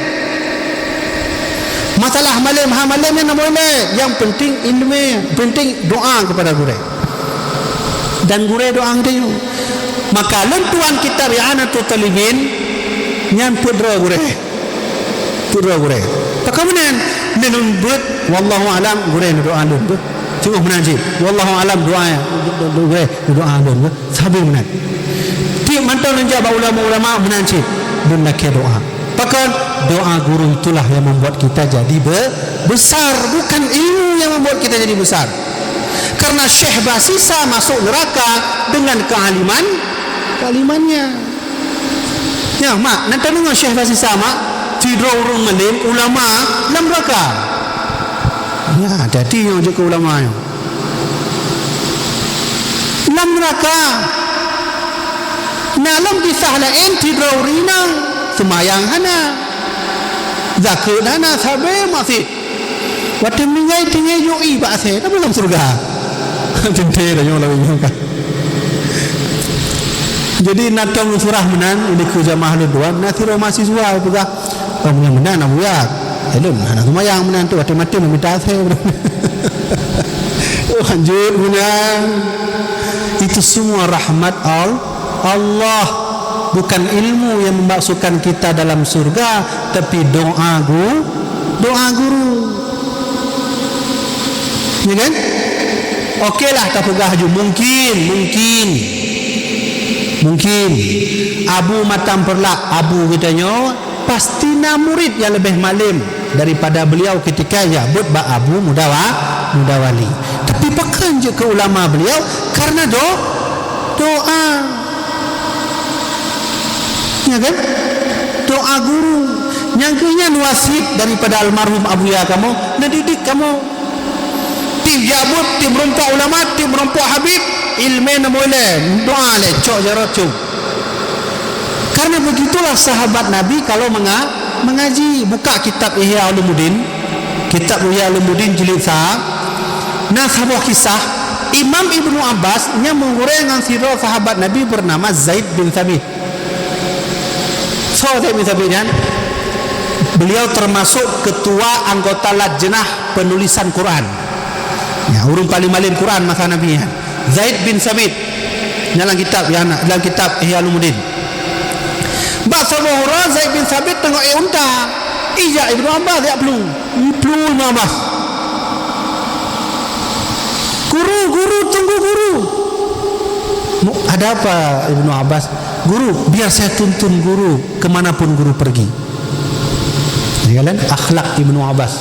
Masalah malém, ha, malém nyan nomor ilée. Yang penting iéleumé, penting doa kepada gurée. Dan gurée doa geutanyoe. Maka lôn tuan kitab I'anatut Thalibin nyan peuet droe gurée. Peuet droe gurée. Pakon meunan, lôn beuet, wallahu a'lam, gurée neudoa lôn beuet. Teungoh meunan cit. Wallahu a'lam, doa ya. Gurée neudoa lôn beuet. Sabe meunan. Tiep mantong lôn jak bak ulama-ulama meunan cit. Lakée doa. Pakon? Doa guru itulah yang membuat kita jadi be-, besar, bukan ilmu yang membuat kita jadi besar. Karena Syekh Basisa masuk neraka dengan kealiman, kealimannya. Ya, mak, na tadeungoe Syekh Basisa, mak, sidroe ureuëng malém ulama lam neraka. Ya, hati-hati nyoe jeuet keu ulama nyoe. Lam neraka. Na lam kisah laén sidroe ureuëng inong, seumayang hana, zakeuet hana, sabe maksiet. Watée meuninggai tinggai jok ié bak asée, tapi lam syeuruga. Teuntée tanyoe lawét nyoe kan. Jadi na tom surah meunan, ini keu jamaah lôn dua, na sidroe mahasiswa peugah, "Oh, meunyoe meunan Abuya, eh, lôn hana seumayang meunan tu, watée maté lôn mita asée." Oh, lanjut meunan. Itu semua rahmat Al-, Allah. Bukan ilmu yang memasukkan kita dalam surga, tapi doa gu-, doa guru. Ya kan? Oke lah, tapeugah ju, mungkin, mungkin, mungkin Abu Matam Peureulak, Abu geutanyoe, pasti na murid nyang leubeh malém daripada beliau ketika jak beuet bak Abu Mudawa-, Mudawali. Tapi pakon jeuet keu ulama beliau? Karena do-, doa. Ya kan? Doa guru. Nyang keu nyan wasiet daripada almarhum Abuya kamoe, neudidik kamoe. Tieb jak beuet, tieb meurumpok ulama, tieb meurumpok habib, ileumé na mulai, doa lé, cok jaroe com. Karena begitulah sahabat Nabi kalau menga-, mengaji. Buka kitab Ihya Ulumuddin, kitab Ihya Ulumuddin jilid sa, na saboh kisah, Imam Ibnu Abbas nyang meugurée ngon sidroe sahabat Nabi bernama Zaid bin Thabit. Soe Zaid bin Thabit nyan? Beliau termasuk ketua anggota lajnah penulisan Quran. Ya, ureuëng paling malém Quran masa Nabi nyan. Zaid bin Thabit. Nyan lam kitab, ya, na, lam kitab Ihya Ulumuddin. Bak saboh uroe Zaid bin Thabit teungoh ék unta. Ijak Ibnu Abbas jak plueng. Plueng Ibnu Abbas. "Guru, guru, tunggu guru." "Mu-, ada apa, Ibnu Abbas?" "Guru, biar saya tuntun guru kemanapun guru pergi." Ya kan? Akhlak Ibnu Abbas.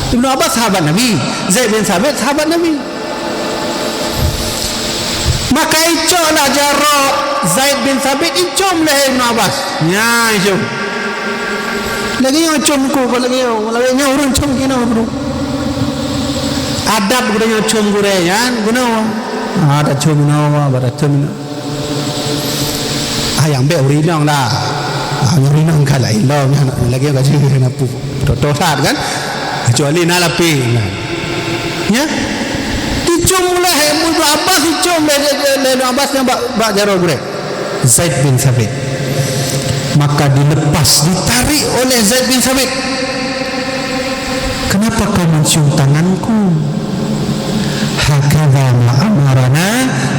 Ibnu Abbas sahabat Nabi, Zaid bin Thabit sahabat Nabi. Maka icoklah jaroe Zaid bin Thabit, icom lé Ibnu Abbas. Nyan icom. Lagée nyoe com ku, kon lagée nyoe, lagée nyoe ureuëng com keunoe, bro. Adat geutanyoe com gurée nyan, geunoe. Ah, tacom inoe, bah tacom inoe. Ah, nyang bék ureuëng inong dah. Ah, nyang ureuëng inong kan laén lom, nyan lagée nyoe ka jeuet na pu. Toh-toh that kan? Kecuali na lapéh. Nah. Ya? Icom mulai Ibnu Abbas, icom lé, lé, lé Ibnu Abbas nyang bak, bak jaroe gurée. Zaid bin Thabit. Maka dilepas, ditarik oleh Zaid bin Thabit. "Kenapa kau mencium tanganku?" "Hakadha ma amarana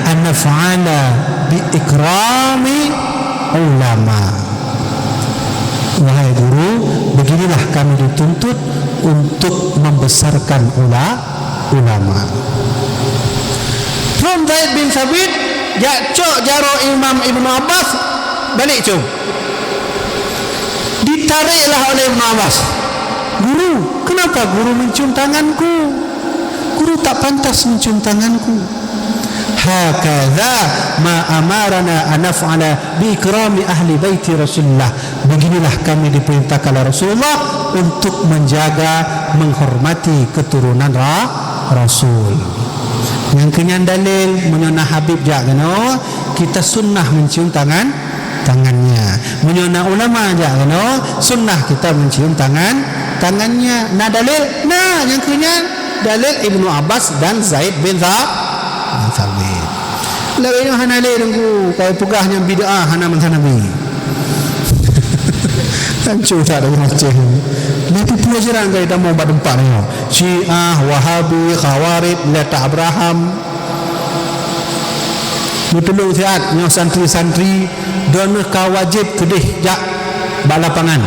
an naf'ala bi ikrami ulama." "Wahai guru, beginilah kami dituntut untuk membesarkan ula-, ulama." Tron Zaid bin Thabit jak cok jaroe Imam Ibnu Abbas, balik com. Ditariklah oleh Ibnu Abbas, "Guru, kenapa guru mencium tanganku? Guru tak pantas mencium tanganku." "Hakadha ma amarana an naf'ala bi ikrami ahli baiti Rasulillah." Beginilah kami diperintahkan oleh Rasulullah untuk menjaga, menghormati keturunan ra-, Rasul. Nyang keu nyan dalil, meunyoe na habib jak keunoe, kita sunnah mencium tangan, tangannya. Meunyoe na ulama jak keunoe, sunnah kita mencium tangan, tangannya. Na dalil? Na, nyang keu nyan dalil Ibnu Abbas dan Zaid bin Tha-, bin Thabit. Lagée nyoe hana lé Teungku, kai peugah nyang bid'ah hana masa Nabi. Hanco that dari Aceh. Lé peue-peue jaran kai tamong bak teumpat nyoe. Syiah, Wahabi, Khawarij, lé tak Abraham. Beutulông siat nyoe santri-santri, droeneuh ka wajéb keudeh jak bak lapangan.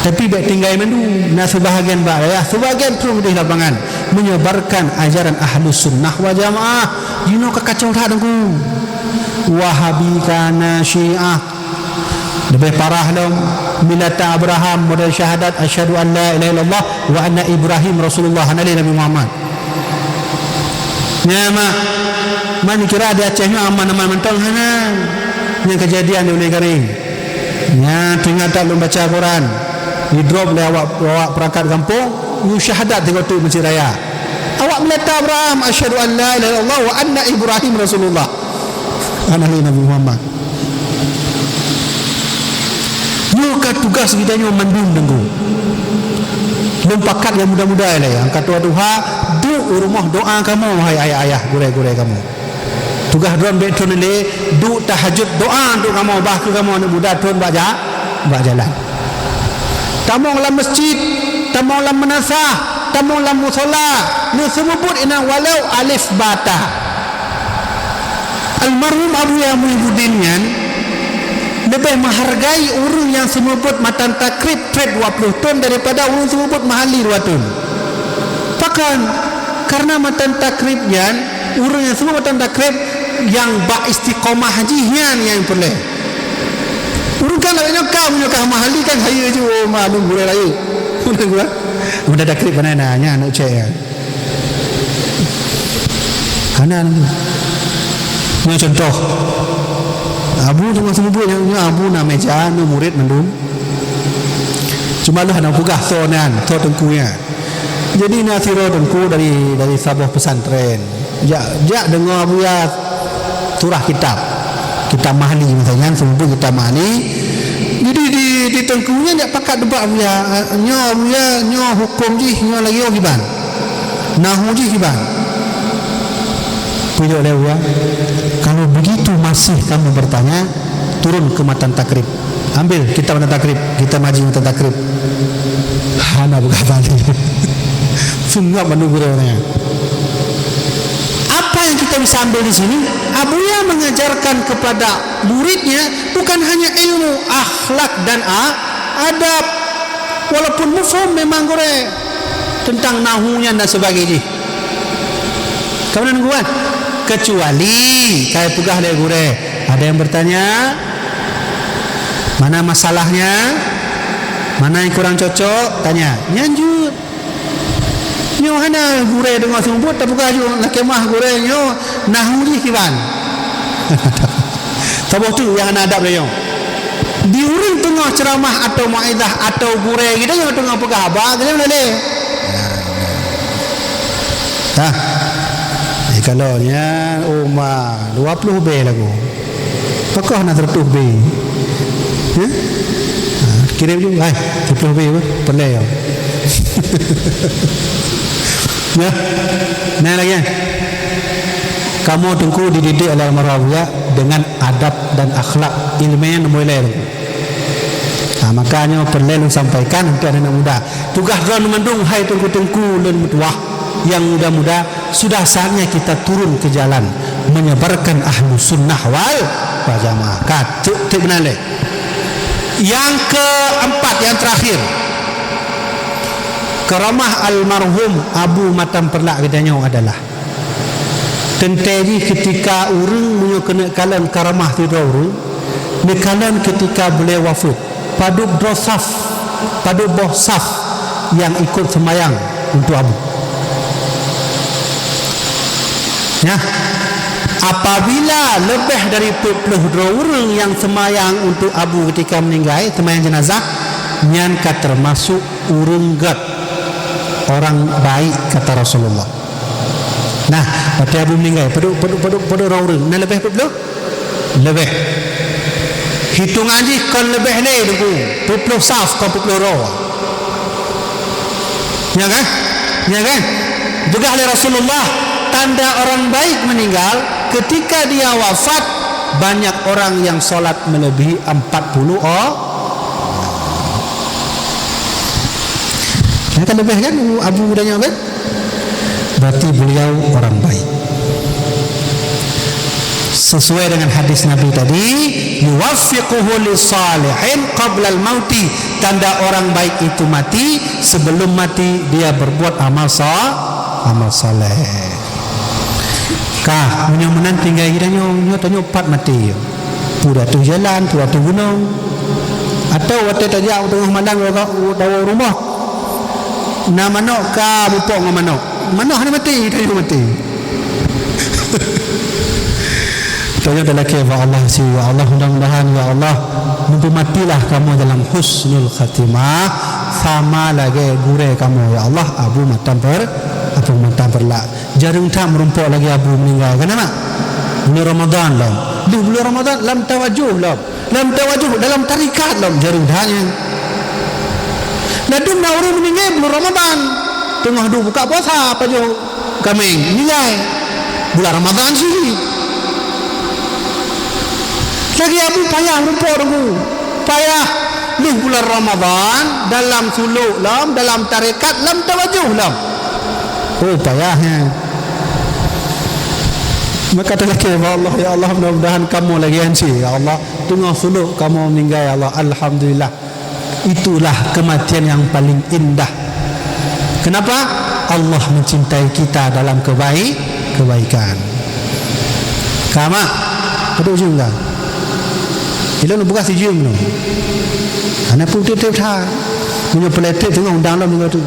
Tapi bék tinggai mandum, na seubahagian bak dayah, seubahagian troh keudeh lapangan, menyebarkan ajaran Ahlus Sunnah wal Jamaah. Jinoe ka kacau that Teungku. Wahabi ka na, Syiah, Leubeh parah lom, millata Abraham, model syahadat, "Asyhadu an la ilaha illallah wa anna Ibrahim Rasulullah," hana lé Nabi Muhammad. Nyan mak, man kira di Aceh nyoe aman-aman mantong, hana. Nyang keujadian di Ulèe Garéng. Nyan teuingat that lôn baca Quran, didrop lé awak, awak peurangkat gampông, nyoe syahadat di gob teuk Mesjid Raya. Awak millata Abraham, "Asyhadu an la ilaha illallah wa anna Ibrahim Rasulullah." Hana lé Nabi Muhammad. Nyoe ka tugas geutanyoe mandum, Teungku. Lôn pakat nyang muda-muda ilèe, nyang ka tuha-tuha, duek u rumoh doa kamoe, hai ayah-ayah, gurèe-gurèe kamoe. Tugaih droen bèk thôn ilèe, duek tahajud doa untuk kamoe, bah kheueh kamoe aneuk muda thôn bak ja-, bak jalan. Tamong lam masjid, tamong lam meunasah, tamong lam musola, neuseumeubeuet inan walau alif ba ta. Almarhum Abuya Muhibbuddin nyan leubeh meuhargai ureueng nyang seumeubeuet matan takrib trép dua ploh thôn daripada ureueng seumeubeuet mahali dua thôn. Pakon? Karena matan takrib nyan, ureueng nyang seumeubeuet matan takrib nyang bak istiqomah jih nyan nyang peureulèe. Ureueng kan lagèe nyoe ka, meunyoe ka mahali kan hayeue ju, oh, ma, lôn gurèe rayeuk. Matan takrib bana na, nyan aneuk cèk nyan. Hana lagèe. Nyoe cuntoh. Abu teungoh seumeubeuet nyoe, nyoe Abu na meuja, na murit mandum. Cuma lôn hana peugah soe nyan, soe teungku nyan. Jadi na sidroe teungku dari, dari saboh pesantren. Jak, jak deungoe Abuya surah kitab. Kitab Mahli masa nyan, seumeubeuet kitab Mahli. Jadi di, di teungku nyan jak pakat debat Abuya, "Nyoe Abuya, nyoe huköm jih, nyoe lagèe nyoe kiban." Nahu jih kiban. Peujaweueb lé Abuya, "Kalau begitu masih kamu bertanya, turun ke matan takrib. Ambil kitab matan takrib, kita maji matan takrib." Hana beugah bali. Seungab mandum gurèe nyan. Apa yang kita bisa ambil di sini? Abuya mengajarkan kepada muridnya bukan hanya ilmu, akhlak dan a-, adab. Walaupun mufhum memang gurèe tentang nahu nyan dan sebagainya. Ka meunan gurèe, kecuali ka peugah lé gurèe, ada yang bertanya, mana masalahnya, mana yang kurang cocok, tanya. Nyan jeuet. Nyoe hana gurèe deungoe seumeubeuet, tapeugah ju, na keumah gurèe nyoe nahu jih kiban. Saboh teuk nyang hana adab lé nyoe. Di ureueng teungoh ceuramah atau mau'izah atau gurèe geutanyoe teungoh peugah haba, geutanyoe lé. Hah? Eh, kalau nyan, oh ma, dua ploh bèe lagoe. Pakon na seratus bèe? Hah? Ha, kirém ju, hai, seratus bèe apa? Peureulèe ya. Ya. Nah, lagi, eh. Kamoe teungku dididik oleh almarhum Abuya dengan adab dan akhlak, ileumèe nyang mulai. Ha, maka nyoe peureulèe lôn sampaikan untuk aneuk muda. Tugaih droeneuh mandum, hai teungku-teungku lôn meutuwah, nyang muda-muda, sudah saatnya kita turun ke jalan menyebarkan Ahlus Sunnah wal, wal Jamaah. Ka, teuk, teuk meunan lé. Nyang keempat, nyang terakhir, karamah almarhum Abu Matam Peureulak geutanyoe adalah teuntèe jih keutika ureueng meunyoe keuneuk kalon karamah sidroe ureueng, neukalon keutika beliau wafeuet, padub droe saf, padub boh saf nyang ikot seumayang untuk Abu. Nyan, apabila leubeh dari peuet ploh droe ureueng nyang seumayang untuk Abu keutika meuninggai, seumayang jeunazah, nyan ka teumasok ureueng gèt, orang baik, kata Rasulullah. Nah, watèe Abu meuninggai, padub, padub, padub, padub droe ureueng, na leubeh peuet ploh? Leubeh. Hitongan jih kon leubeh lé, Teungku. Peuet ploh saf, kon peuet ploh droe. Nyan kan? Nyan kan? Peugah lé Rasulullah, tanda orang baik meninggal, ketika dia wafat, banyak orang yang salat melebihi empat puluh o-, Nyan kan leubeh kan Abu geutanyoe kan? Berarti beliau orang baik. Sesuai dengan hadis Nabi tadi, "Yuwaffiquhu li salihin qablal mauti." Tanda orang baik itu mati, sebelum mati dia berbuat amal sa-, amal saleh. Ka, meunyoe meunan tinggai geutanyoe, nyoe tanyoe pat maté. Peue ateueh jalan, peue ateueh gunong. Atawa watèe tajak teungoh malam u, u, u rumoh, na manok ka mupok ngon manok. Manok hana maté, tanyoe maté. Tanyoe talakèe bak Allah si, "Ya Allah, mudah-mudahan, ya Allah, meupeumatilah kamoe dalam husnul khatimah, sama lagèe gurèe kamoe, ya Allah, Abu Matam Per-, Abu Matam Perlak." Jareueng that meurumpok lagèe Abu meuninggai, kan, Mak? Buleuen Ramadhan lom. Lheueh buleuen Ramadhan, lam tawajoh lom. Lam tawajoh, dalam tarekat lom, jareueng that nyan. Ladôm na ureueng meuninggai buleuen Ramadhan. Teungoh duek buka puasa, pajoh kaméng, meuninggai. Buleuen Ramadhan cit. Lagèe Abu payah meurumpok, Teungku. Payah lheueh buleuen Ramadhan, dalam sulok lom, dalam tarekat, lam tawajoh lom. Oh, payah nyan. Maka talakèe bak Allah, "Ya Allah, mudah-mudahan kamoe lagèe nyan cit, ya Allah. Teungoh sulok kamoe meuninggai, ya Allah. Alhamdulillah." Itulah kematian yang paling indah. Kenapa? Allah mencintai kita dalam kebaik-, kebaikan. Ka, Mak? Padum jeuem ka? Ilôn peugah sijeuem nyoe. Hana peue teutab that. Meunyoe peuletet teungoh undang lom nyoe tu.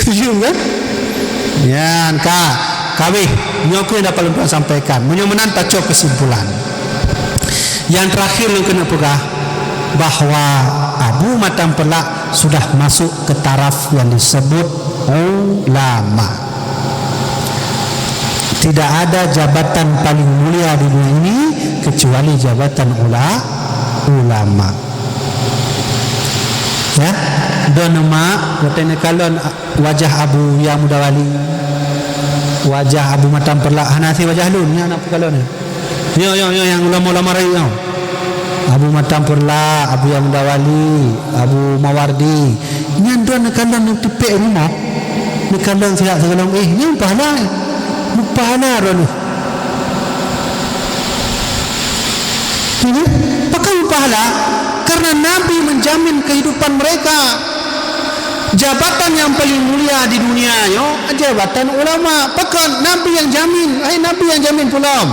Sijeuem kan? Nyan ka, ka abéh. Nyoe keuh nyang dapat lôn sampaikan. Meunyoe meunan tacok kesimpulan. Nyang terakhir lôn keuneuk peugah bahwa Abu Matam Perlak sudah masuk ke taraf yang disebut ulama. Tidak ada jabatan paling mulia di dunia ini kecuali jabatan ula-, ulama. Ya, droeneuh mak, watèe neukalon wajah Abuya Mudawali, wajah Abu Matam Perlak, hana asai wajah lôn, nyan na peukalon nyan. Nyoe, nyoe, nyoe nyang ulama-ulama rayeuk nyoe. Abu Matam Perlak, Abuya Mudawali, Abu Mawardi. Nyan droeneuh neukalon neuteupék rumoh. Neukalon siat sigohlom, eh, nyan pahala. Meupahala droeneuh. Pakon meupahala? Karena Nabi menjamin kehidupan mereka. Jabatan yang paling mulia di dunia nyoe, jabatan ulama. Pakon Nabi nyang jamin? Hai, Nabi nyang jamin pulang.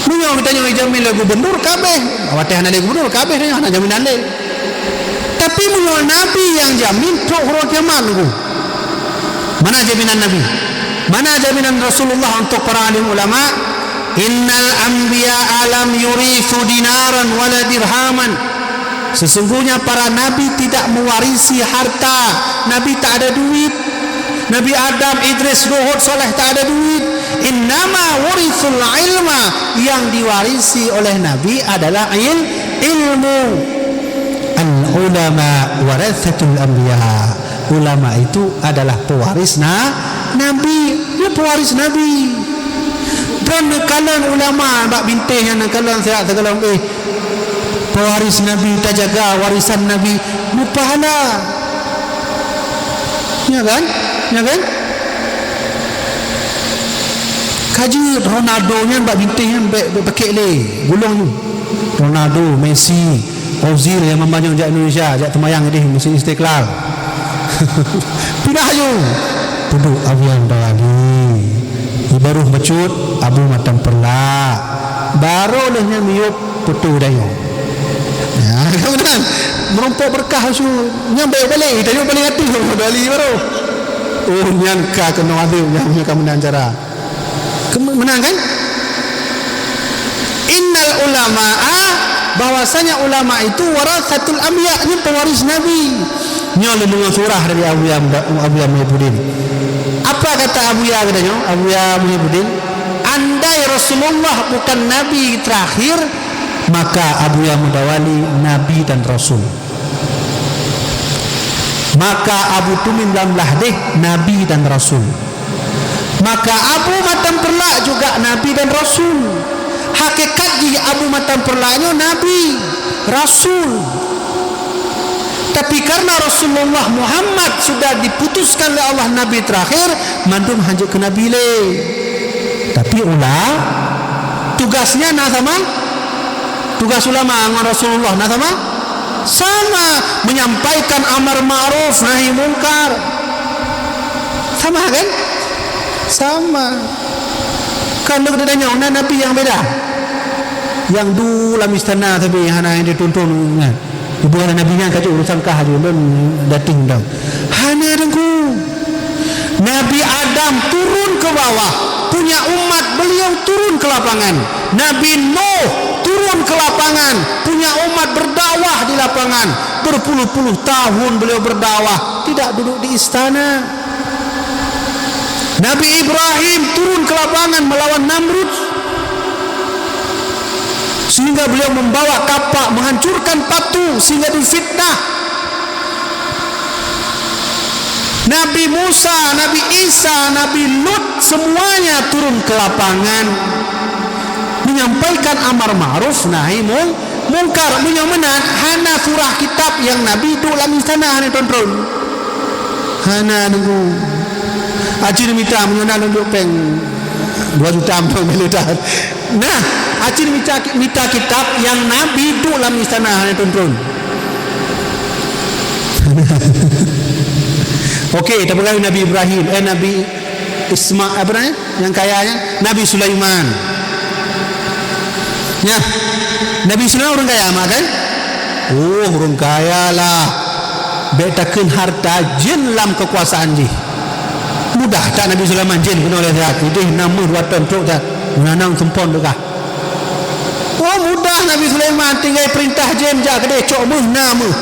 Meunyoe geutanyoe jamin lé gubernur, ka abéh. Watèe hana lé gubernur, ka abéh, hana jaminan lé. Tapi meunyoe Nabi nyang jamin, trok uroe kiamat nunggu. Mana jaminan Nabi? Mana jaminan Rasulullah untuk para alim ulama? "Innal anbiya lam yuritsu dinaran wala dirhaman." Sesungguhnya para nabi tidak mewarisi harta. Nabi tak ada duit. Nabi Adam, Idris, Nuh, Saleh tak ada duit. "Innama wuritsul ilma." Yang diwarisi oleh nabi adalah il-, ilmu. "Al ulama waratsatul anbiya." Ulama itu adalah pewaris na-, nabi. Dia pewaris nabi. Droeneuh neukalon ulama bak bintéh nyan, neukalon siat sigohlom, eh, pewaris nabi, tajaga warisan nabi, meupahala. Nya kan? Nya kan? Ka jeuet Ronaldo nyan bak bintéh nyan bèk, bèk pakèk lé. Gulong nyoe. Ronaldo, Messi, Ozil nyang meumanyak jak Indonesia, jak teumayang idéh Mesjid Istiqlal. Pinah aju. Peuduek Abuya Mudawali. Di barôh bacut Abu Matam Perlak. Barô lheueh nyan miyueb Putu Dayo. Ya, kemudian meurumpok beureukat su nyan baik balek, Dayo balek ateueh Mudawali barô. Oh, nyan ka keunoe adeueb nyan, nyan ka meunan cara. Ke-, meunan kan? Innal ulama'a, bahwasanya ulama itu warasatul anbiya, nyan pewaris nabi. Nyoe leumeungon surah dari Abuya Muda-, Abuya Muhyiddin. Apa kata Abuya geutanyoe? Abuya Muhyiddin, andai Rasulullah bukan nabi terakhir, maka Abuya Mudawali nabi dan rasul. Maka Abu Tumin lam Lahdeh nabi dan rasul. Maka Abu Matam Perlak juga nabi dan rasul. Hakikat jih Abu Matam Perlak nyoe nabi, rasul. Tapi karena Rasulullah Muhammad sudah diputuskan oleh Allah nabi terakhir, mandum hanjeuet keu nabi lé. Tapi ula-, tugasnya na sama? Tugas ulama ngon Rasulullah na sama? Sama, menyampaikan amar ma'ruf nahi mungkar. Sama kan? Sama. Kan lôn tanyong, na nabi nyang beda? Nyang duek lam istana sabe hana nyang teuntôn nyan. Ibu hana Nabi nyan ka jeuet urusan kah laju, lôn datang dong. Hana Teungku. Nabi Adam turun ke bawah, punya umat beliau turun ke lapangan. Nabi Nuh turun ke lapangan, punya umat berdakwah di lapangan. Berpuluh-puluh tahun beliau berdakwah, tidak duduk di istana. Nabi Ibrahim turun ke lapangan melawan Namrud, sehingga beliau membawa kapak menghancurkan patung sehingga difitnah. Nabi Musa, Nabi Isa, Nabi Lut, semuanya turun ke lapangan menyampaikan amar ma'ruf nahi mung-, mungkar. Meunyoe meunan, hana surah kitab nyang Nabi duek lam istana hana teuntôn. Hana Teungku. Aci mita meunyoe na lôn duek péng dua juta mantong militan. Nah, aci mita, mita kitab nyang Nabi duek lam istana hana teuntôn. Oke, tapeugah Nabi Ibrahim, eh, Nabi Isma-, apa namanya? Nyang kaya nyan, Nabi Sulaiman. Nyan, Nabi Sulaiman ureuëng kaya mak kan? Oh, ureuëng kaya lah. Bék takheun harta jén lam keukuasaan jih. Mudah that Nabi Sulaiman jén keunoe lé that. Ideh na méuh dua ton trok that. Meunanang seumpon deukah. Oh, mudah Nabi Sulaiman tinggai peurintah jén jak keudeh cok méuh na méuh.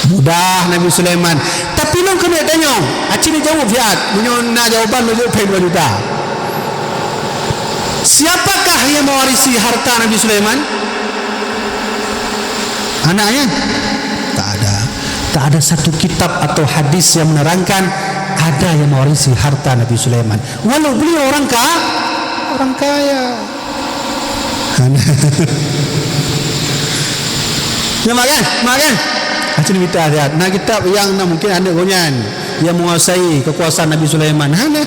Mudah Nabi Sulaiman. Tapi lôn keuneuk tanyong, aci jaweueb siat. Meunyoe na jawaban lôn jaweueb péng dua juta. Siapakah yang mewarisi harta Nabi Sulaiman? Anaknya? Tak ada. Tak ada satu kitab atau hadis yang menerangkan ada yang mewarisi harta Nabi Sulaiman. Walau beliau orang ka-, orang kaya. Nyan mak kan? Mak kan? Aci mita siat. Na kitab nyang na mungkin aneuk gobnyan yang menguasai kekuasaan Nabi Sulaiman. Hana.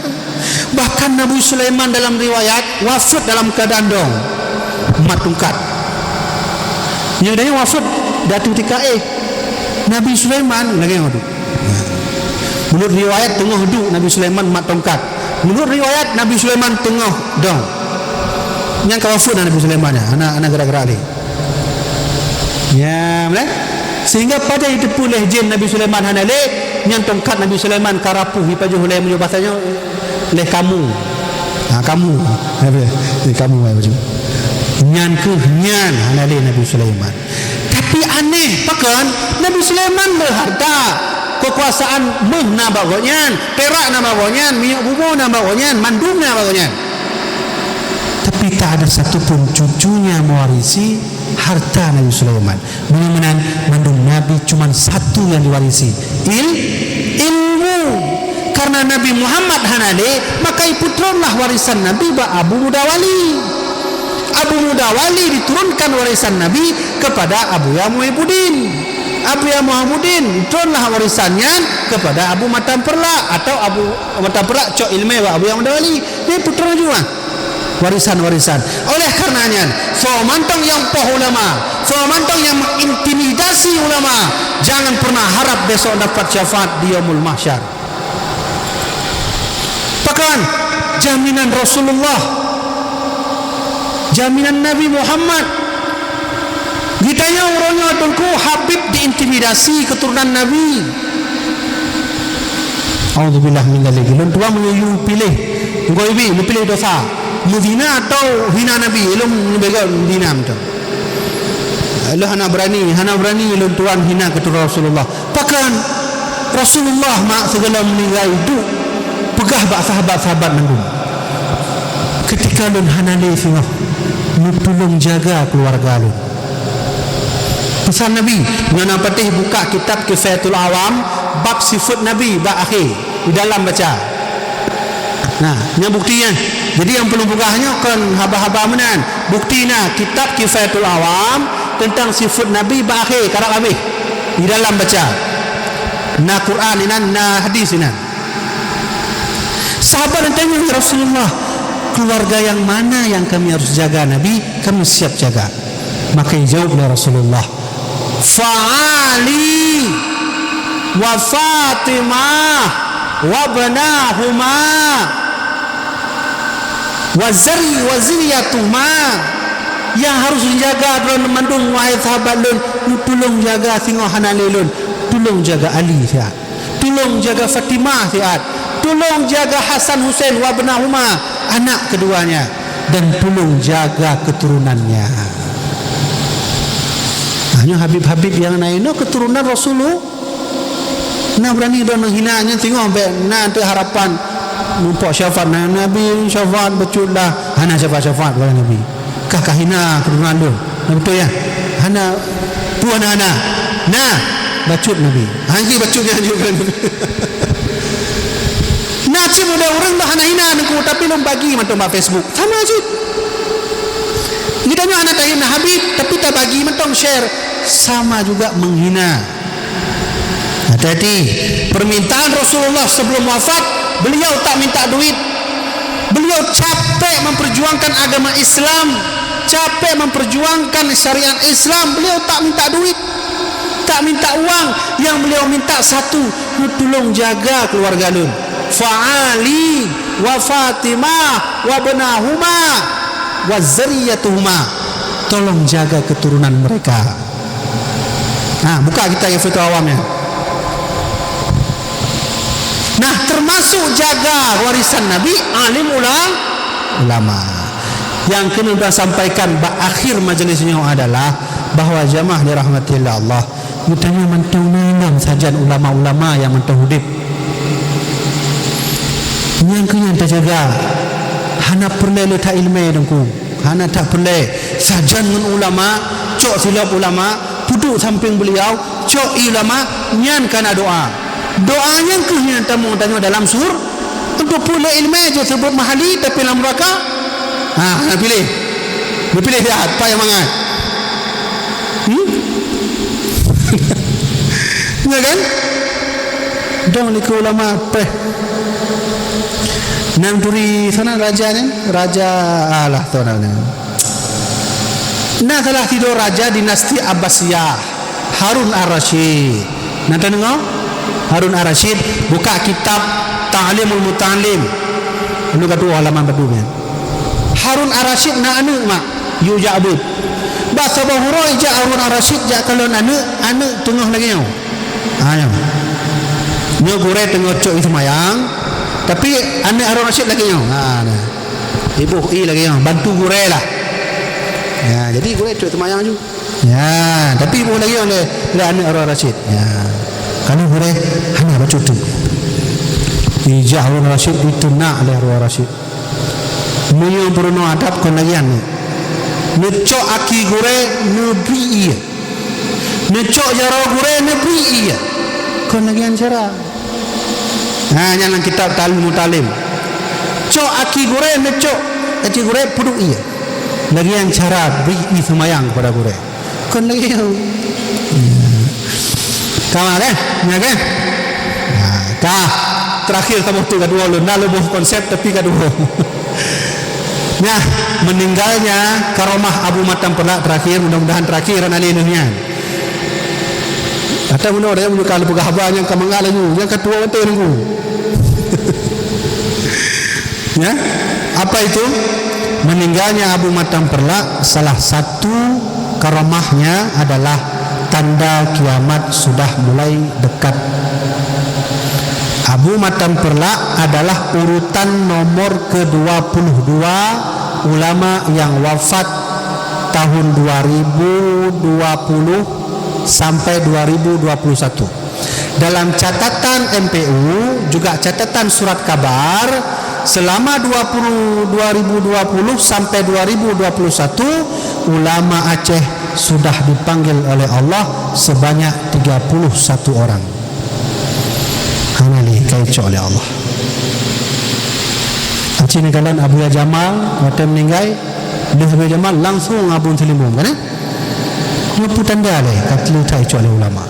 Bahkan Nabi Sulaiman dalam riwayat wafat dalam keadaan dong. Mat tungkat. Nyang dah wafat datu tika eh. Nabi Sulaiman lagée nyoe tu. Menurut riwayat teungoh duek Nabi Sulaiman mat tongkat. Menurut riwayat Nabi Sulaiman teungoh dong. Nyang ka wafeuet Nabi Sulaiman nyan, hana, hana gerak-gerak lé. Ya, mulai. Sehingga pada jiteupeue lé jén Nabi Sulaiman hana lé, nyan tongkat Nabi Sulaiman ka rapuh, ipajoh lé meunyoe bahasa nyoe lé kamu. Ha, kamu. Lé kamu ai baju. Nyan keuh nyan hana lé Nabi Sulaiman. Tapi aneh, pakon Nabi Sulaiman meuharta, keukuasaan méuh na bak gobnyan, pirak na bak gobnyan, minyeuk bumoe na bak gobnyan, mandum na bak gobnyan. Tapi tak ada satu pun cucunya mewarisi harta Nabi Sulaiman. Meunyoe meunan, mandum nabi cuman satu yang diwarisi, il-, ilmu. Karena Nabi Muhammad hana lé, maka ipeutronlah warisan Nabi bak Abu Muda Wali. Abu Muda Wali diturunkan warisan Nabi kepada Abuya Muhibuddin. Abuya Muhibuddin turunlah warisan nyan kepada Abu Matam Perlak atau Abu Matam Perlak cok ileumé bak Abuya Muda Wali. Dia putron juga warisan-warisan. Oleh karena nyan, soe mantong nyang poh ulama, soe mantong nyang mengintimidasi ulama, jangan pernah harap besok dapat syafaat di Yaumul Mahsyar. Pakon jaminan Rasulullah, jaminan Nabi Muhammad. Geutanyoe uroe nyoe Teungku Habib diintimidasi keuturonan Nabi. A'udzubillah min dzalik. Lôn tuan meunyoe piléh, engkau ibi, neupiléh dosa. Meuzina atau hina Nabi, lôn neubega meuzina mantong. Lôn hana berani, hana berani lôn tuan hina keuturonan Rasulullah. Pakon Rasulullah mak sigohlom meuninggai duek peugah bak sahabat-sahabat mandum, "Keutika lôn hana lé singoh, neutulông jaga keuluwarga lôn." Pesan Nabi, nyoe na patéh buka kitab Kifayatul Awam, bab sifeuet Nabi bak akhé, di dalam baca. Nah, nyan bukti nyan. Jadi nyang peuleueng peugah nyoe kon haba-haba meunan. Bukti na kitab Kifayatul Awam teuntang sifeuet Nabi bak akhé karab habéh. Di dalam baca. Na Quran inan, na hadis inan. Sahabat tanya, "Ya Rasulullah, keluarga yang mana yang kami harus jaga, Nabi? Kami siap jaga." Maka dijawab oleh Rasulullah, "Fa Ali wa Fatimah wa ibnahuma." Wa zari-, wa zuriyatuhuma, nyang harus neujaga droe mandum, wahai sahabat lôn, tulông jaga singoh hana lé lôn. Tulông jaga Ali siat. Tulông jaga Fatimah siat. Tulông jaga Hasan Husain wa ibnahuma, anak keduanya. Dan tulông jaga keturunannya. Nah, nyoe Habib-habib nyang na inoe keturunan Rasulullah. Na beurani droe neuhina nyan, singoh bèk na teuh harapan muphom syafaat. Na Nabi syafaat bacut dah, hana syafaat-syafaat bak Nabi. Kah kahina keturunan lôn. Na beutôi ya? Hana, peue hana-hana. Na, bacut Nabi. Ha, nyan bacut nyan juga. Na cit muda ureueng dah hana hina Teungku, tapi lôn bagi mantong bak Facebook. Sama cit. Geutanyoe hana tahina Habib, tapi tabagi mantong share. Sama juga menghina. Hati-hati, permintaan Rasulullah sebelum wafat, beliau tak minta duit. Beliau capek memperjuangkan agama Islam, capek memperjuangkan syariat Islam, beliau tak minta duit, tak minta uang. Yang beliau minta satu, "Tulông jaga keluarga lôn. Fa Ali wa Fatimah wa ibnahuma wa zuriyatuhuma." Tolong jaga keturunan mereka. Nah, buka kitab Ihfatul Awam ya. Nah, termasuk jaga warisan Nabi, alim ula-, ulama. Yang keuneuk sampaikan bak akhir majlis nyoe adalah bahwa jamaah dirahmati Allah, geutanyoe mantong na lom sajan ulama-ulama nyang mantong udeb. Nyang keuh nyan tajaga, hana peureulée le ta-iéleumé Teungku. Hana that peureulée. Sajan ngon ulama, cok silop ulama, peuduek sampéng beuliau, cok ié ulama, nyan ka na doa. Doa nyan keuh nyang tamong tanyoe dalam sur-, untuk peureulée iéleumé jeuet seubut mahali tapi lam neuraka. Ha, hana piléh. Neupiléh siat, pat nyang mangat. Hmm? Ya kan? Dong likot ulama peh. Nyang turi sana raja ni, raja alah tu namanya. Na salah sidroe raja dinasti Abbasiyah, Harun Ar-Rasyid. Na tadeungoe? Harun Ar-Rasyid buka kitab Ta'limul Muta'allim. Lalu ka tuwoe halaman badu nyan. Harun Ar-Rasyid na aneuëk mak, yue jak beuet. Bah saboh uroe jak Harun Ar-Rasyid jak kalon aneuëk, aneuëk teungoh lagée nyoe. Ha, nyoe. Nyoe gurée teungoh cok ié seumayang, tapi aneuëk Harun Ar-Rasyid lagée nyoe. Ha, nah. Iboh ié lagée nyoe, bantu gurée lah. Ya, jadi gurée cok seumayang ju. Ya, tapi iboh lagée nyoe lé, lé aneuëk Harun Ar-Rasyid. Ya. Kalau gurée hana bacut tu. Ijak Harun Ar-Rasyid diteunak lé Harun Ar-Rasyid. Meunyoe peurunoe adab kon lagée nyan. Neucok aki gurée neubri ié. Neucok jaroe gurée neubri ié. Kon lagée nyan cara. Ha, nyan lam kitab Ta'limul Muta'allim. Cok aki gurée neucok, aki gurée peuduek ié. Lagée nyan cara bri ié seumayang kepada gurée. Kon lagée nyoe. Ka ma, kan? Nya, kan? Nah, ka. Terakhir saboh tu ka dua ulôn. Na lôn boh konsep tapi ka dua. Nah, meninggalnya karomah Abu Matam Perlak terakhir, mudah-mudahan terakhir hana lé nyan. Atau meunoe daya meunyoe ka lôn peugah haba nyang ka mangat laju, nyang ka tuwoe watée nunggu. Ya, apa itu? Meninggalnya Abu Matam Perlak, salah satu karomahnya adalah tanda kiamat sudah mulai dekat. Abu Matam Perlak adalah urutan nomor kedua puluh dua ulama yang wafat tahun dua ribu dua puluh sampai dua ribu dua puluh satu. Dalam catatan M P U, juga catatan surat kabar, selama dua puluh, dua ribu dua puluh sampai dua ribu dua puluh satu, ulama Aceh sudah dipanggil oleh Allah sebanyak tiga puluh satu orang. Hana lé ka icok lé Allah. Aci neukalon Abuya Jamal, watée meuninggai, lheueh Abuya Jamal langsung Abu Seulimbong, kan, eh? Nyoe peue tanda lé ka lheueh ka icok lé ulama.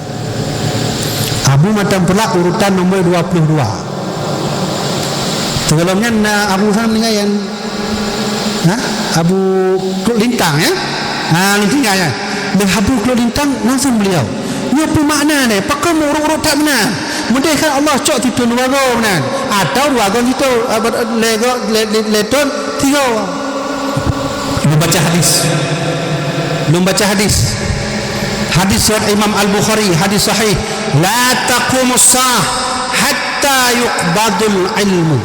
Abu Matam Perlak urutan nomor dua puluh dua. Sigohlom nyan na Abu Hasan meuninggai nyan. Ha? Abu Klok Lintang, ya? Ha, Lintang, ya. Lheueh Abu Klok Lintang langsung beliau. Nyoe peue makna nyoe? Pakon urot-urot that meunan? Meudeh kan Allah cok tiga dua go meunan. Atau dua go tiga, eh, ber-, lhèe go, lhèe, lhèe, lhèe thôn tiga. Lôn baca hadis. Lôn baca hadis. Hadis riwayat Imam Al-Bukhari, hadis sahih. "La taqumus sa'ah hatta yuqbadul ilmu."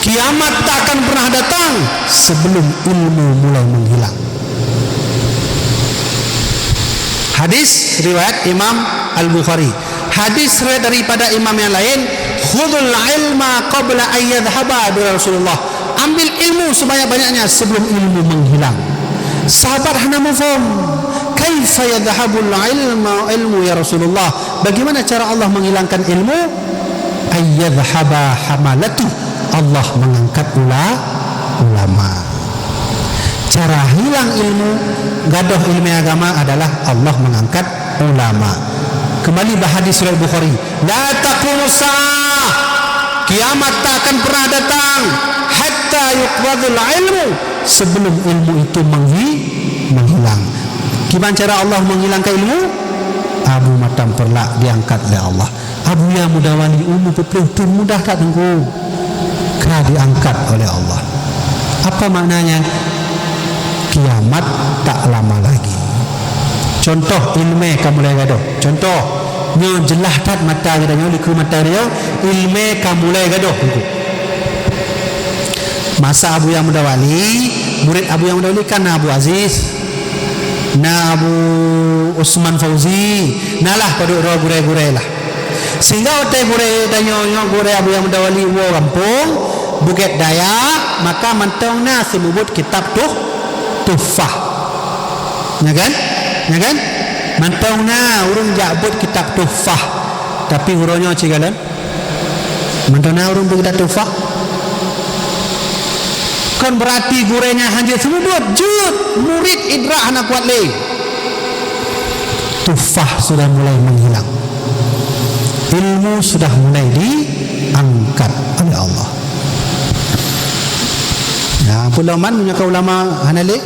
Kiamat tak akan pernah datang sebelum ilmu mulai menghilang. Hadis riwayat Imam Al-Bukhari. Hadis riwayat daripada imam yang lain, "Khudhul ilma qabla an yadhhaba," kata Rasulullah. "Ambil ilmu sebanyak-banyaknya sebelum ilmu menghilang." Sahabat hana mufhum, "Kaifa yadhhabul ilma, ilmu ya Rasulullah? Bagaimana cara Allah menghilangkan ilmu?" "An yadhhaba hamalatuh," Allah mengangkat ula-, ulama. Cara hilang ilmu, gadôh ilmu agama adalah Allah mengangkat ulama. Kembali bak hadis riwayat Bukhari, "La taqumus sa'ah," kiamat tak akan pernah datang, "hatta yuqbadul ilmu," sebelum ilmu itu menghi-, menghilang. Kiban cara Allah menghilangkan ilmu? Abu Matam Perlak diangkat lé Allah. Abuya Mudawali umu peuet ploh thôn mudah that Teungku. Ka diangkat oleh Allah. Apa maknanya? Kiamat tak lama lagi. Contoh, ilmè ka mulai gadôh. Contoh, nyoe jeulaih that mata geutanyoe, likôt mata geutanyoe, ilmè ka mulai gadôh Teungku. Masa Abuya Mudawali, murid Abuya Mudawali kan na Abu Aziz, na Abu Usman Fauzi, na lah padub droe gurèe-gurèe lah. Sehingga watèe gurèe tanyoe nyoe, gurèe Abuya Mudawali woe gampông Bukét Daya, maka mantong na seumeubeuet kitab Tuh-, Tuhfah. Nya kan? Nya kan? Mantong na ureueng jak beuet kitab Tuhfah. Tapi uroe nyoe cit galon. Mantong na ureueng beuet kitab Tuhfah. Kon beurati gurèe nyan hana jeuet seumeubeuet, jeuet murit idrak hana kuat lé. Tuhfah sudah mulai menghilang. Ilmu sudah mulai diangkat oleh Allah. Nah, peue lom man meunyoe ka ulama hana lé?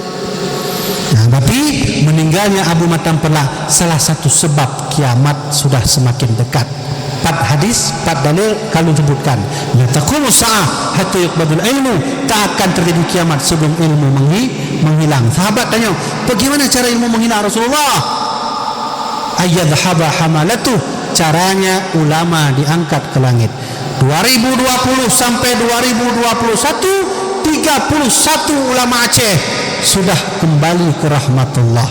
Nah, berarti meninggalnya Abu Matam Perlak salah satu sebab kiamat sudah semakin dekat. Pat hadis, pat dalil ka lôn sebutkan. "La taqumus sa'ah hatta yuqbadul ilmu," tak akan terjadi kiamat sebelum ilmu menghi-, menghilang. Sahabat tanya, "Bagaimana cara ilmu menghilang, Rasulullah?" "An yadhhaba hamalatuh," caranya ulama diangkat ke langit. Dua ribu dua puluh sampai dua ribu dua puluh satu, tiga puluh satu ulama Aceh sudah kembali ke rahmatullah.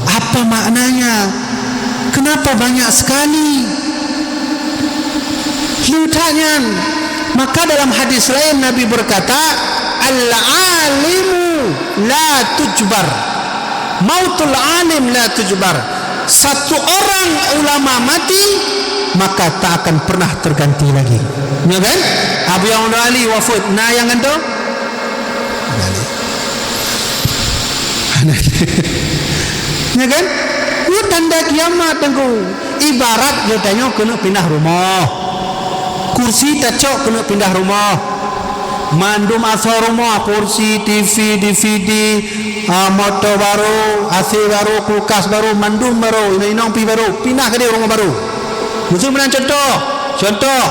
Apa maknanya? Kenapa banyak sekali? Leutak nyan. Maka dalam hadis lain Nabi berkata, "Al-alimu la tujbar. Mautul alim la tujbar." Satu orang ulama mati, maka tak akan pernah terganti lagi. Ya kan? Abu Yahya Ali wafat. Nah, nyang gantoe? Nah, kan? Itu tanda kiamat, Teungku. Ibarat geutanyoe keuneuk pindah rumoh. Kursi tacok keuneuk pindah rumoh. Mandum asoe rumoh, kursi, T V, D V D, ah, moto baru, A C baru, kulkas baru, mandum baru, inong-inong pih baru, pindah keudéh rumoh baru. Meuseu meunan contoh. Contoh.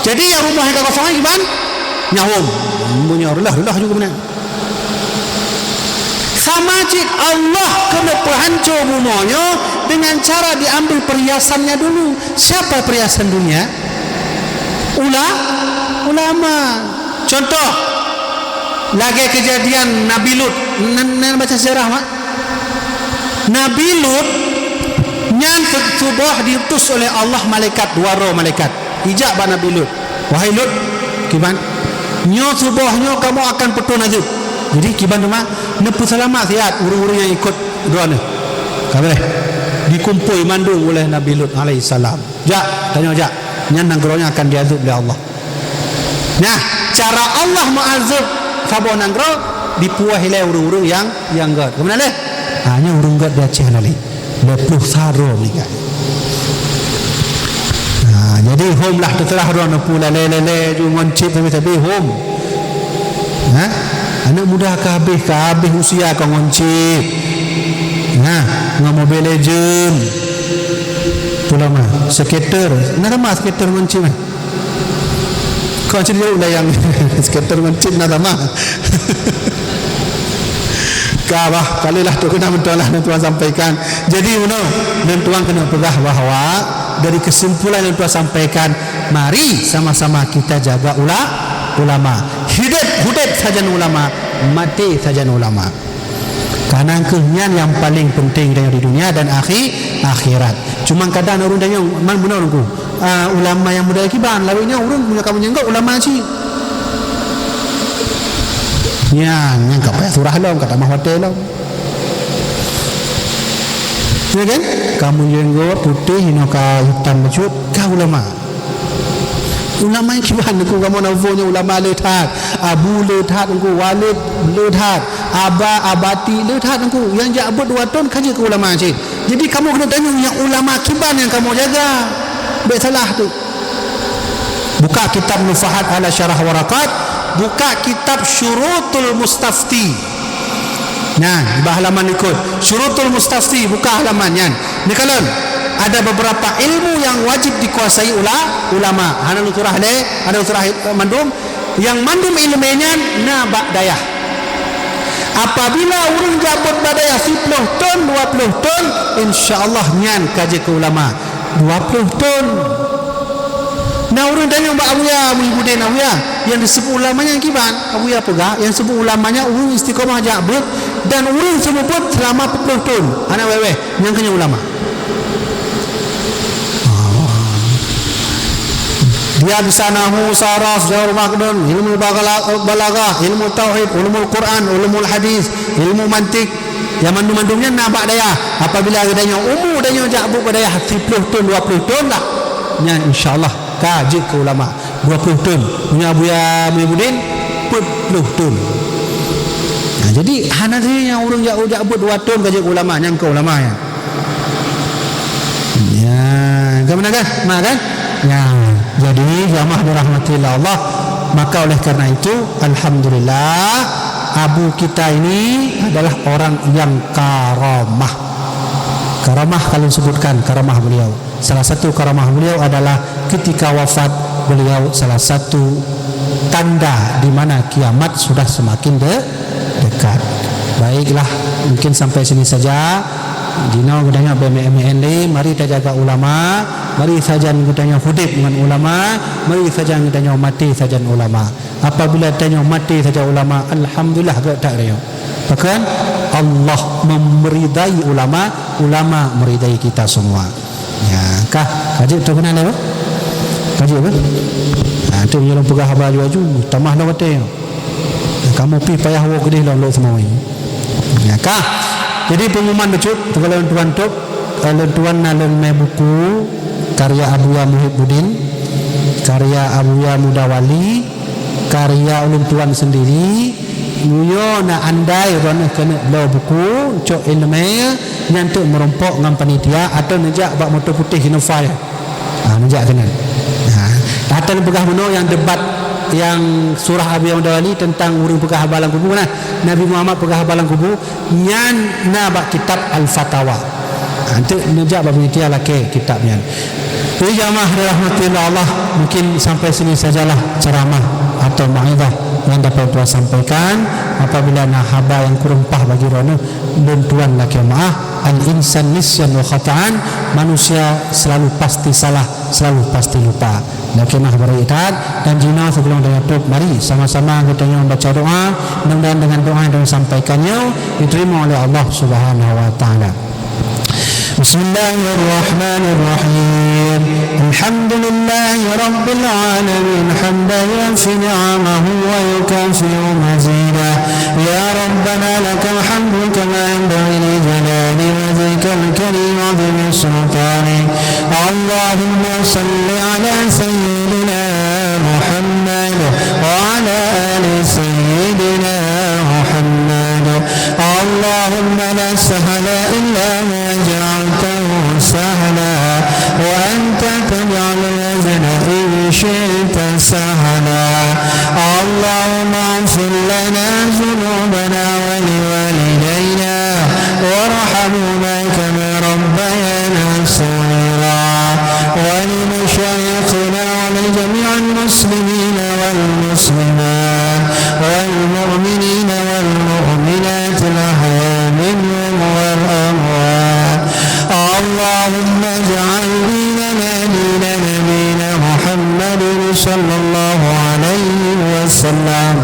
Jadi, nyang rumoh nyang ka kosong nyan kiban? Nyang hom. Meunyoe reuloh-reuloh juga meunan. Sama cit Allah keuneuk peuhanco bumoe nyoe dengan cara diambil perhiasannya dulu. Siapa perhiasan dunia? Ula-, ulama. Contoh, lagèe keujadian Nabi Lut. Nan, nan baca sejarah, mak? Nabi Lut nyan su-, suboh diutus oleh Allah malaikat, dua droe malaikat. Ijak bak Nabi Lut, "Wahai Lut, kiban? Nyoe suboh nyoe kamoe akan peutrôn azeub." Jadi kiban teuma, neupeuseulamat siat ureueng-ureueng nyang ikot droeneuh. Ka beureh. Dikumpôi mandum ulèh Nabi Lut alaihissalam. "Jak, tanyoe jak. Nyan nanggroe nyan akan diazeub lé Allah." Nah, cara Allah meuazeub saboh nanggroe dipuwoh ilèe ureueng-ureueng nyang, nyang gèt. Keumanö lé? Ha, nyoe ureueng gèt di Aceh hana lé. Lhèe ploh sa droe meuninggai. Ha, jadi hom lah teuseurah droe neupeu lalé-lalé ju ngon chip sabe-sabe hom. Ha? Aneuk muda ka habéh, ka habéh usia ka ngon chip. Ha, ngon Mobile Legend. Ulama, sekitar, na sama sekitar ngon cit mah. Kau cit jauh lah yang sekitar ngon cit na sama. Ka bah, kalilah tu kena beutôi lah, lôn tuan sampaikan. Jadi, meunoe, lôn tuan keuneuk peugah bahwa dari kesimpulan lôn tuan sampaikan, mari sama-sama kita jaga ula-, ulama. Hidup, hidup sajan ulama, mati sajan ulama. Karena keuh nyan nyang paling penting di dunia dan akhi-, akhirat. Cuma kadang ureuëng tanyong, man beuna Teungku, ah, ulama nyang muda kiban, lawét nyoe ureuëng meunyoe ka meunyeungkot ulama cit. Nyan, nyan ka payah surah lom, ka tamah watée lom. Ya kan? Ka meunyeungkot putéh, inoe ka hitam bacut, ka ulama. Ulama nyang kiban Teungku, kamoe na phon nyoe ulama le that, abu le that Teungku, walid le that, aba, abati le that Teungku. Nyang jak beuet dua thon ka jeuet keu ulama cit. Jadi kamoe keuneuk tanyong nyang ulama kiban nyang kamoe jaga. Bék salah tu. Buka kitab Nufahat ala Syarah Waraqat, buka kitab Syurutul Mustafti. Nyan, bak halaman likot. Syurutul Mustafti, buka halaman nyan. Neukalon, ada beberapa ilmu yang wajib dikuasai ula-, ulama. Hana lôn surah lé, hana lôn surah, eh, mandum. Nyang mandum iéleumé nyan na bak dayah. Apabila ureuëng jak beuet bak dayah siplôh thon, dua plôh thon, insya Allah nyan ka jeuet keu ulama. Dua plôh thon. Na ureuëng tanyong bak Abuya Muhibbuddin, "Abuya, nyang disebut ulama nyan kiban?" Abuya peugah, "Nyang disebut ulama nyan ureuëng istiqomah jak beuet dan ureuëng seumeubeuet seulama peuet plôh thon." Hana wéh-wéh, nyan keuh nyan ulama. Dia bisa nahu, saraf, jauh makdon, ilmu bagala-, balaghah, ilmu tauhid, ulumul Quran, ulumul hadis, ilmu mantik. Nyang mandum-mandum nyan na bak dayah. Apabila geutanyoe umu tanyoe jak beuet bak dayah siplôh thon, dua plôh thon lah, nyan insya Allah ka jeuet keu ulama. Dua plôh thon. Meunyoe Abuya Muhibbuddin, peuet plôh thon. Nah, jadi hana lé nyang ureuëng jak, jak beuet dua thon ka jeuet keu ulama, nyan keu ulama nyan. Ya, ka meunan kan? Ma kan? Ya, jadi jamaah dirahmati Allah, maka oleh karena itu, alhamdulillah, abu kita ini adalah orang yang karamah. Karamah, kalau sebutkan karamah beliau, salah satu karamah beliau adalah ketika wafat beliau, salah satu tanda di mana kiamat sudah semakin de-, dekat. Baiklah, mungkin sampai sini saja. Jinoe geutanyoe B M M N D, mari tajaga ulama, mari sajan geutanyoe udeb ngon ulama, mari sajan geutanyoe maté sajan ulama. Apabila tanyoe maté sajan ulama, alhamdulillah gét that tanyoe. Pakon? Allah memeridai ulama, ulama meridai kita semua. Ya, kah? Ka jeuet tu keunan lé, bah? Ka jeuet, bah? Ha, tu meunyoe lôn peugah haba aju-aju, tamah lom watée. Kamoe pih payah woe keudeh lom lôn seumawé. Ya, kah? Jadi pengumuman bacut, teuka lôn tuan top, eh, lôn tuan na lôn mé buku karya Abuya Muhibbuddin, karya Abuya Mudawali, karya ulôn tuan sendiri, meunyoe na andai droeneuh keuneuk bloe buku, cok iéleumé, nyan teuk meurumpok ngon panitia atau neujak bak Moto Putih Hinoe File. Ha, neujak keunan. Ha, atau neupeugah bunoe nyang debat nyang surah Abuya Mudawali teuntang ureuëng peugah haba lam kubu nah. Nabi Muhammad peugah haba lam kubu, nyan na bak kitab Al-Fatawa. Ha, enteuk neujak bak panitia lakée kitab nyan. Jadi jamaah dirahmati Allah, mungkin sampai sini sajalah ceramah atau mau'izah yang dapat tuan sampaikan. Apabila na haba nyang kurang paih bagi droeneuh, lôn tuan lakée meu'ah. Al-insan nisyan wa khata'an, manusia selalu pasti salah, selalu pasti lupa. Lakée meu'ah bari that, dan jinoe sebelum tanyoe top, mari sama-sama geutanyoe baca doa. Mudah-mudahan dengan doa yang tanyoe sampaikan nyoe diterima oleh Allah Subhanahu wa Taala. بسم الله الرحمن الرحيم. الحمد لله رب العالمين، حمدا يوافي نعمه ويكافئ مزيده. يا ربنا لك الحمد كما ينبغي لجلال وجهك الكريم وعظيم سلطانك. اللهم صل على سيدنا محمد وعلى آل سيدنا محمد. اللهم لا سهل إلا ما جعلته سهلا، وأنت تجعل الحزن إن شئت سهلا. اللهم اغفر لنا ذنوبنا ولوالدينا وارحمهما كما ربيانا صغيرا. وسلم،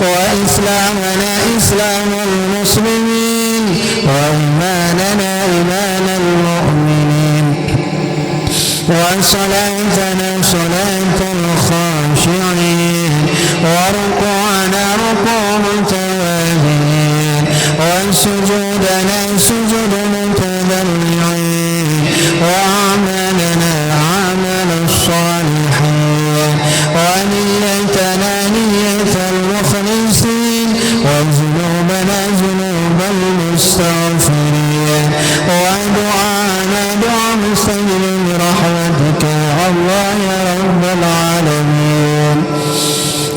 وإسلامنا إسلام المسلمين، وإيماننا إيمان المؤمنين، وصلاتنا صلاة الخاشعين، وركوعنا ركوع المتواضعين، وسجودنا سجود المتضرعين، وأعمالنا أعمال الصالحين، ونيتنا نية المخلصين، وذنوبنا ذنوب المستغفرين، ودعاءنا دعاء مستجاب برحمتك يا الله يا رب العالمين.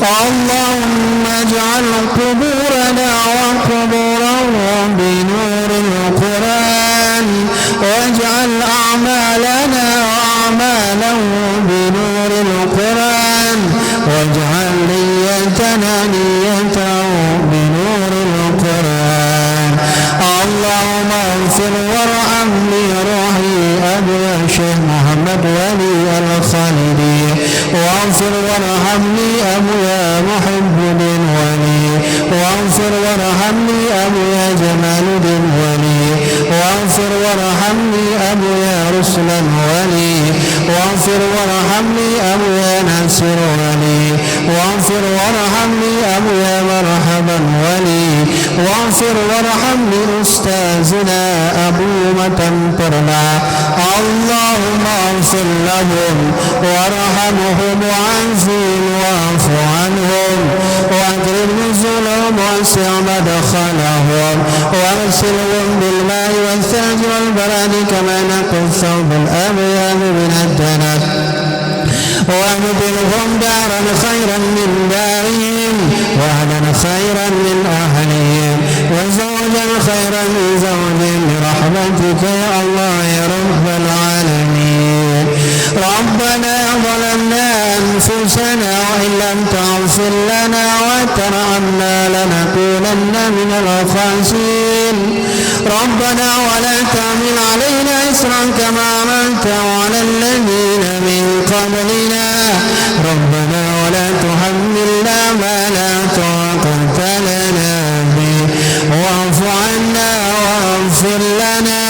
اللهم اجعل قبورنا وقبورهم بنور القرآن، واجعل أعمالنا وأعمالهم بنور القرآن، واجعل نيتنا نيتهم بنور القرآن. اللهم اغفر وارحم لروح أبويا الشيخ محمد ولي الخالدي، واغفر وارحم لأبويا محب الدين ولي، واغفر وارحم لأبويا جمال الدين ولي، واغفر وارحم لأبويا رسلا ولي، واغفر وارحم لأبويا ناصر ولي، واغفر وارحم لأبويا مرحبا ولي، واغفر وارحم لأستاذنا أبو متنطرنا. اللهم اغفر لهم وارحمهم وعافهم واعف عنهم وأكرم نزلهم ووسع مدخلهم واغسلهم بالماء والثلج والبرد كما ينقى الثوب الأبيض من الدنس، وأبدلهم دارا خيرا من دارهم، وأهلا خيرا من أهلهم، وزوجا خيرا من زوجهم، برحمتك يا الله يا رب العالمين. ربنا ظلمنا أنفسنا وإن لم تغفر لنا وترحمنا لنكونن من الخاسرين. ربنا ولا تحمل علينا إصرا كما حملته على الذين من قبلنا. ربنا ولا تحملنا ما لا طاقة لنا به، واعف عنا واغفر لنا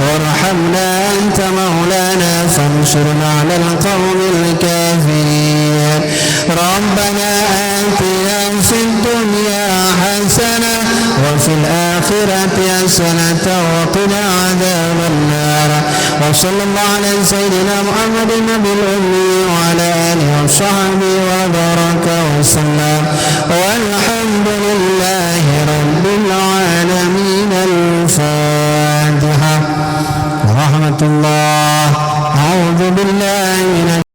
وارحمنا، أنت مولانا فانصرنا على القوم الكافرين. ربنا آتنا في الدنيا حسنة وفي الآخرة حسنة وقنا عذاب النار. وصلى الله على سيدنا محمد النبي الأمي وعلى آله وصحبه وبارك وسلم. والحمد